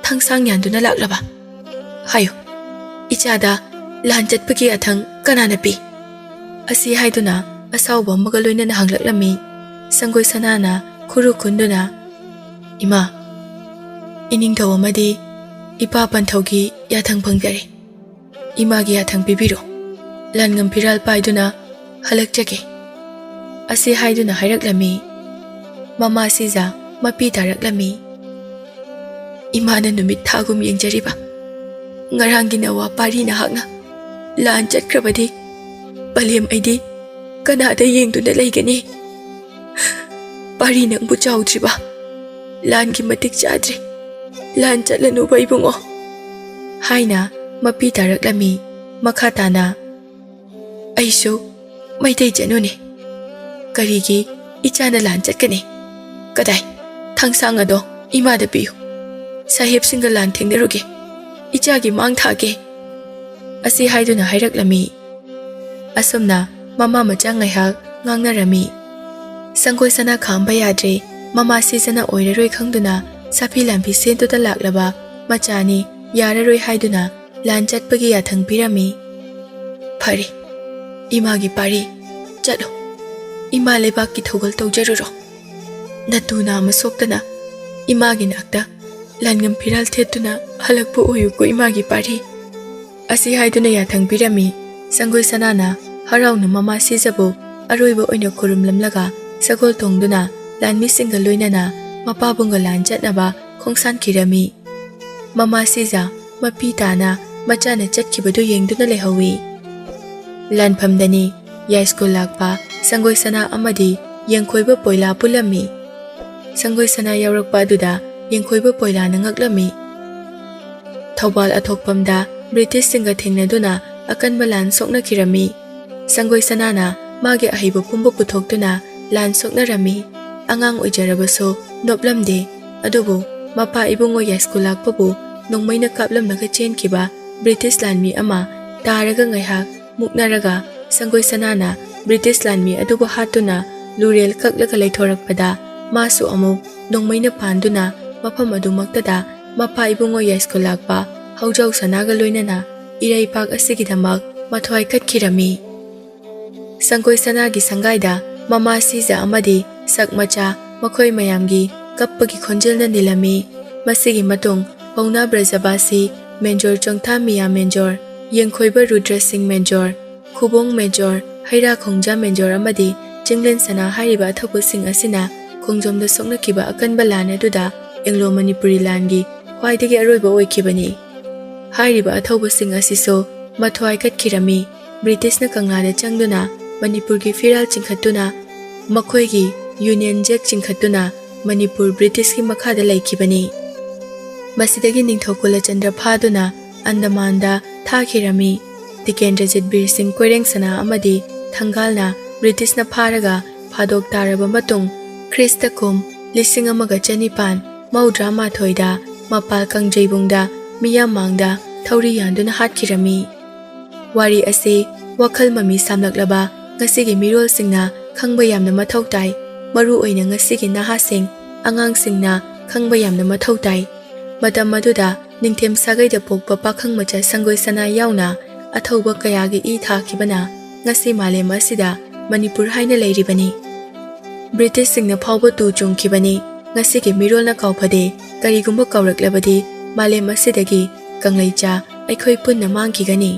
ꯊꯥꯡꯁꯥꯡ ꯌꯥꯟꯗꯨꯅ ꯂꯥꯛꯂꯕ? ꯍꯥꯏꯌꯨ, ꯏꯆꯥꯗ ꯂꯥꯟ ꯆꯠꯄꯒꯤ ꯌꯥꯊꯪ ꯀꯅꯥꯅ ꯄꯤ?" ꯑꯁꯤ ꯍꯥꯏꯗꯨꯅ ꯑꯁꯥꯎꯕ ꯑꯃꯒ ꯂꯣꯏꯅꯅ ꯍꯪꯂꯛꯂꯝꯃꯤ꯫ ꯁꯪꯒꯣꯏ ꯁꯅꯥꯅ ꯈꯨꯔꯨ ꯈꯨꯟꯗꯨꯅ, "ꯏꯃꯥ, ꯏꯅꯤꯡꯊꯧ ꯑꯃꯗꯤ ꯏꯄꯥ ꯄꯟꯊꯧꯒꯤ ꯌꯥꯊꯪ ꯐꯪꯖꯔꯦ꯫ ꯏꯃꯥꯒꯤ ꯌꯥꯊꯪ ꯄꯤꯕꯤꯔꯣ꯫ ꯂꯥꯟꯉꯝ ꯐꯤꯔꯥꯜ ꯄꯥꯏꯗꯨꯅ ꯍꯜꯂꯛꯆꯒꯦ" ꯑꯁꯤ ꯍꯥꯏꯗꯨꯅ ꯍꯥꯏꯔꯛꯂꯝꯃꯤ꯫ ꯃꯃꯥ ꯁꯤꯖ ꯃꯄꯤ ꯇꯥꯔꯛꯂꯝꯃꯤ꯫ "ꯏꯃꯥꯅ ꯅꯨꯃꯤꯠ ꯊꯥꯒꯨꯝ ꯌꯦꯡꯖꯔꯤꯕ ꯉꯔꯥꯡꯒꯤ ꯅꯋꯥ ꯄꯥꯔꯤ ꯅꯍꯥꯛꯅ ꯂꯥꯟ ꯆꯠꯈ꯭ꯔꯕꯗꯤ ꯄꯂꯦꯝ ꯑꯩꯗꯤ ꯀꯅꯥꯗ ꯌꯦꯡꯗꯨꯅ ꯂꯩꯒꯅꯤ? ꯄꯥꯔꯤ ꯅꯪꯕꯨ ꯆꯥꯎꯗ꯭ꯔꯤꯕ? ꯂꯥꯟꯒꯤ ꯃꯇꯤꯛ ꯆꯥꯗ꯭ꯔꯤ꯫ ꯂꯥꯟ ꯆꯠꯂꯅꯨꯕ ꯏꯕꯨꯡꯉꯣ" ꯍꯥꯏꯅ ꯃꯄꯤ ꯇꯥꯔꯛꯂꯝꯃꯤ꯫ ꯃꯈꯥ ꯇꯥꯅ, "ꯑꯩꯁꯨ ꯃꯩꯇꯩ ꯆꯅꯨꯅꯤ꯫ ꯀꯔꯤꯒꯤ ꯏꯆꯥꯅ ꯂꯥꯟ ꯆꯠꯀꯅꯤ? ꯀꯗꯥꯏ? ꯊꯥꯡꯁꯥꯡ ꯑꯗꯣ ꯏꯃꯥꯗ ꯄꯤꯌꯨ꯫ ꯁꯥꯍꯦꯕꯁꯤꯡꯒ ꯂꯥꯟ ꯊꯦꯡꯅꯔꯨꯒꯦ꯫ ꯏꯆꯥꯒꯤ ꯃꯥꯡ ꯊꯥꯒꯦ" ꯑꯁꯤ ꯍꯥꯏꯗꯨꯅ ꯍꯥꯏꯔꯛꯂꯝꯃꯤ꯫ ꯑꯁꯨꯝꯅ ꯃꯃꯥ ꯃꯆꯥ ꯉꯥꯏꯍꯥꯛ ꯉꯥꯡꯅꯔꯝꯃꯤ꯫ ꯁꯪꯒꯣꯏ ꯁꯅꯥ ꯈꯥꯝꯕ ꯌꯥꯗ꯭ꯔꯦ꯫ ꯃꯃꯥ ꯁꯤꯖꯅ ꯑꯣꯏꯔꯔꯣꯏ ꯈꯪꯗꯨꯅ ꯁꯥꯐꯤ ꯂꯥꯟꯐꯤ ꯁꯦꯠꯇꯨꯗ ꯂꯥꯛꯂꯕ ꯃꯆꯥꯅꯤ ꯌꯥꯔꯔꯣꯏ ꯍꯥꯏꯗꯨꯅ ꯂꯥꯟ ꯆꯠꯄꯒꯤ ꯌꯥꯊꯪ ꯄꯤꯔꯝꯃꯤ꯫ "ꯐꯔꯦ, ꯏꯃꯥꯒꯤ ꯄꯥꯔꯤ, ꯆꯠꯂꯣ꯫ ꯏꯃꯥ ꯂꯩꯕꯥꯛꯀꯤ ꯊꯧꯒꯜ ꯇꯧꯖꯔꯨꯔꯣ꯫ ꯅꯇꯨ ꯅꯥꯝꯃ ꯁꯣꯛꯇꯅ ꯏꯃꯥꯒꯤ ꯅꯥꯛꯇ ꯂꯥꯟꯉꯝ ꯐꯤꯔꯥꯜ ꯊꯦꯠꯇꯨꯅ ꯍꯜꯂꯛꯄ ꯑꯣꯏꯌꯨꯀꯣ ꯏꯃꯥꯒꯤ ꯄꯥꯔꯤ" ꯑꯁꯤ ꯍꯥꯏꯗꯨꯅ ꯌꯥꯊꯪ ꯄꯤꯔꯝꯃꯤ꯫ ꯁꯪꯒꯣꯏ ꯁꯅꯥꯅ ꯍꯔꯥꯎꯅ ꯃꯃꯥ ꯁꯤꯖꯕꯨ ꯑꯔꯣꯏꯕ ꯑꯣꯏꯅ ꯈꯨꯔꯨꯝꯂꯝꯂꯒ ꯁꯒꯣꯜ ꯇꯣꯡꯗꯨꯅ ꯂꯥꯟꯃꯤꯁꯤꯡꯒ ꯂꯣꯏꯅꯅ ꯃꯄꯥꯕꯨꯡꯒ ꯂꯥꯟ ꯆꯠꯅꯕ ꯈꯣꯡꯁꯥꯟꯈꯤꯔꯝꯃꯤ꯫ ꯃꯃꯥ ꯁꯤꯖ ꯃꯄꯤ ꯇꯥꯅ ꯃꯆꯥꯅ ꯆꯠꯈꯤꯕꯗꯨ ꯌꯦꯡꯗꯨꯅ ꯂꯩꯍꯧꯏ꯫ ꯂꯥꯟꯐꯝꯗꯅꯤ ꯌꯥꯏꯁ꯭ꯀꯨꯜ ꯂꯥꯛꯄ ꯁꯪꯒꯣꯏ ꯁꯅꯥ ꯑꯃꯗꯤ ꯌꯦꯡꯈꯣꯏꯕ ꯄꯣꯏꯂꯥ ꯄꯨꯜꯂꯝꯃꯤ꯫ ꯁꯪꯒꯣꯏ ꯁꯅꯥ ꯌꯥꯎꯔꯛꯄ ꯑꯗꯨꯗ ꯌꯦꯡꯈꯣꯏꯕ ꯄꯣꯏꯂꯥꯅ ꯉꯛꯂꯝꯃꯤ꯫ ꯊꯧꯕꯥꯜ ꯑꯊꯣꯛꯄꯝꯗ ꯕ꯭ꯔꯤꯇꯤꯁꯁꯤꯡꯒ ꯊꯦꯡꯅꯗꯨꯅ ꯑꯀꯟꯕ ꯂꯥꯟ ꯁꯣꯛꯅꯈꯤꯔꯝꯃꯤ꯫ ꯁꯪꯒꯣꯏ ꯁꯅꯥꯅ ꯃꯥꯒꯤ ꯑꯍꯩꯕ ꯄꯨꯝꯕ ꯄꯨꯊꯣꯛꯇꯨꯅ ꯂꯥꯟ ꯁꯣꯛꯅꯔꯝꯃꯤ꯫ ꯑꯉꯥꯡ ꯑꯣꯏꯖꯔꯕꯁꯨ ꯅꯣꯞꯂꯝꯗꯦ꯫ ꯑꯗꯨꯕꯨ ꯃꯄꯥ ꯏꯕꯨꯡꯉꯣ ꯌꯥꯏꯁ꯭ꯀꯨꯜ ꯂꯥꯛꯄꯕꯨ ꯅꯣꯡꯃꯩꯅ ꯀꯥꯞꯂꯝꯂꯒ ꯆꯦꯟꯈꯤꯕ ꯕ꯭ꯔꯤꯇꯤꯁ ꯂꯥꯟꯃꯤ ꯑꯃ ꯇꯥꯔꯒ ꯉꯥꯏꯍꯥꯛ ꯃꯨꯛꯅꯔꯒ ꯁꯪꯒꯣꯏ ꯁꯅꯥꯅ ꯕ꯭ꯔꯤꯇꯤꯁ ꯂꯥꯟꯃꯤ ꯑꯗꯨꯕꯨ ꯍꯥꯠꯇꯨꯅ ꯂꯨꯔꯦꯜ ꯀꯛꯂꯒ ꯂꯩꯊꯣꯔꯛꯄꯗ ꯃꯥꯁꯨ ꯑꯃꯨꯛ ꯅꯣꯡꯃꯩꯅ ꯄꯥꯟꯗꯨꯅ ꯃꯐꯝ ꯑꯗꯨꯃꯛꯇꯗ ꯃꯄꯥ ꯏꯕꯨꯡꯉꯣ ꯌꯥꯏꯁ꯭ꯀꯨꯜ ꯂꯥꯛꯄ ꯍꯧꯖꯥꯎ ꯁꯅꯥꯒ ꯂꯣꯏꯅꯅ ꯏꯔꯩꯄꯥꯛ ꯑꯁꯤꯒꯤꯗꯃꯛ ꯃꯊ꯭ꯋꯥꯏ ꯀꯠꯈꯤꯔꯝꯃꯤ꯫ ꯁꯪꯒꯣꯏ ꯁꯅꯥꯒꯤ ꯁꯪꯒꯥꯏꯗ ꯃꯃꯥ ꯁꯤꯖ ꯑꯃꯗꯤ ꯁꯛ ꯃꯆꯥ ꯃꯈꯣꯏ ꯃꯌꯥꯝꯒꯤ ꯀꯞꯄꯒꯤ ꯈꯣꯟꯖꯦꯜꯅ ꯅꯤꯜꯂꯝꯃꯤ꯫ ꯃꯁꯤꯒꯤ ꯃꯇꯨꯡ ꯄꯧꯅꯥ ꯕ꯭ꯔꯖꯕꯥꯁꯤ ꯃꯦꯟꯖꯣꯔ ꯆꯣꯡꯊꯥ ꯃꯤꯌꯥ ꯃꯦꯟꯖꯣꯔ, ꯌꯦꯡꯈꯣꯏꯕ ꯔꯨꯗ꯭ꯔ ꯁꯤꯡ ꯃꯦꯟꯖꯣꯔ, ꯈꯨꯕꯣꯡ ꯃꯦꯟꯖꯣꯔ, ꯍꯩꯔꯥ ꯈꯣꯡꯖꯥ ꯃꯦꯟꯖꯣꯔ ꯑꯃꯗꯤ ꯆꯤꯡꯂꯦꯟ ꯁꯅꯥ ꯍꯥꯏꯔꯤꯕ ꯑꯊꯧꯕꯁꯤꯡ ꯑꯁꯤꯅ ꯈꯣꯡꯖꯣꯝꯗ ꯁꯣꯛꯅꯈꯤꯕ ꯑꯀꯟꯕ ꯂꯥꯟ ꯑꯗꯨꯗ ꯑꯦꯡꯂꯣ ꯃꯅꯤꯄꯨꯔꯤ ꯂꯥꯟꯒꯤ ꯈ꯭ꯋꯥꯏꯗꯒꯤ ꯑꯔꯣꯏꯕ ꯑꯣꯏꯈꯤꯕꯅꯤ꯫ ꯍꯥꯏꯔꯤꯕ ꯑꯊꯧꯕꯁꯤꯡ ꯑꯁꯤꯁꯨ ꯃꯊ꯭ꯋꯥꯏ ꯀꯠꯈꯤꯔꯝꯃꯤ꯫ ꯕ꯭ꯔꯤꯇꯤꯁꯅ ꯀꯪꯂꯥꯗ ꯆꯪꯗꯨꯅ ꯃꯅꯤꯄꯨꯔꯒꯤ ꯐꯤꯔꯥꯜ ꯆꯤꯡꯈꯠꯇꯨꯅ ꯃꯈꯣꯏꯒꯤ ꯌꯨꯅꯤꯌꯟ ꯖꯦꯛ ꯆꯤꯡꯈꯠꯇꯨꯅ ꯃꯅꯤꯄꯨꯔ ꯕ꯭ꯔꯤꯇꯤꯁꯀꯤ ꯃꯈꯥꯗ ꯂꯩꯈꯤꯕꯅꯤ꯫ ꯃꯁꯤꯗꯒꯤ ꯅꯤꯡꯊꯧ ꯀꯨꯂꯆꯟꯗ꯭ꯔ ꯐꯥꯗꯨꯅ ꯑꯟꯗꯃꯥꯟꯗ ꯊꯥꯈꯤꯔꯝꯃꯤ꯫ ꯇꯤꯀꯦꯟꯗ꯭ꯔꯖꯤꯠ ꯕꯤꯔ ꯁꯤꯡ ꯀꯣꯏꯔꯦꯡ ꯁꯅꯥ ꯑꯃꯗꯤ ꯊꯪꯒꯥꯜꯅ ꯕ꯭ꯔꯤꯇꯤꯁꯅ ꯐꯥꯔꯒ ꯐꯥꯗꯣꯛ ꯇꯥꯔꯕ ꯃꯇꯨꯡ ꯈ꯭ꯔꯤꯁꯇ ꯀꯨꯝ ꯂꯤꯁꯤꯡ ꯑꯃꯒ ꯆꯅꯤꯄꯥꯟ ꯃꯧꯗ꯭ꯔꯥ ꯃꯥꯊꯣꯏꯗ ꯃꯄꯥꯜ ꯀꯥꯡꯖꯩꯕꯨꯡꯗ ꯃꯤꯌꯥꯝ ꯃꯥꯡꯗ ꯊꯧꯔꯤ ꯌꯥꯟꯗꯨꯅ ꯍꯥꯠꯈꯤꯔꯝꯃꯤ꯫ ꯋꯥꯔꯤ ꯑꯁꯤ ꯋꯥꯈꯜ ꯃꯃꯤ ꯁꯥꯝꯂꯛꯂꯕ ꯉꯁꯤꯒꯤ ꯃꯤꯔꯣꯜꯁꯤꯡꯅ ꯈꯪꯕ ꯌꯥꯝꯅ ꯃꯊꯧ ꯇꯥꯏ꯫ ꯃꯔꯨ ꯑꯣꯏꯅ ꯉꯁꯤꯒꯤ ꯅꯍꯥꯁꯤꯡ, ꯑꯉꯥꯡꯁꯤꯡꯅ ꯈꯪꯕ ꯌꯥꯝꯅ ꯃꯊꯧ ꯇꯥꯏ꯫ ꯃꯇꯝ ꯑꯗꯨꯗ ꯅꯤꯡꯊꯦꯝ ꯁꯥꯒꯩꯗ ꯄꯣꯛꯄ ꯄꯥꯈꯪ ꯃꯆꯥ ꯁꯪꯒꯣꯏ ꯁꯅꯥ ꯌꯥꯎꯅ ꯑꯊꯧꯕ ꯀꯌꯥꯒꯤ ꯏ ꯊꯥꯈꯤꯕꯅ ꯉꯁꯤ ꯃꯥꯂꯦꯝ ꯑꯁꯤꯗ ꯃꯅꯤꯄꯨꯔ ꯍꯥꯏꯅ ꯂꯩꯔꯤꯕꯅꯤ꯫ ꯕ꯭ꯔꯤꯇꯤꯁꯁꯤꯡꯅ ꯐꯥꯎꯕ ꯇꯨ ꯆꯨꯡꯈꯤꯕꯅꯤ꯫ ꯉꯁꯤꯒꯤ ꯃꯤꯔꯣꯜꯅ ꯀꯥꯎꯐꯗꯦ꯫ ꯀꯔꯤꯒꯨꯝꯕ ꯀꯥꯎꯔꯛꯂꯕꯗꯤ ꯃꯥꯂꯦꯝ ꯑꯁꯤꯗꯒꯤ ꯀꯪꯂꯩꯆꯥ ꯑꯩꯈꯣꯏ ꯄꯨꯟꯅ ꯃꯥꯡꯈꯤꯒꯅꯤ꯫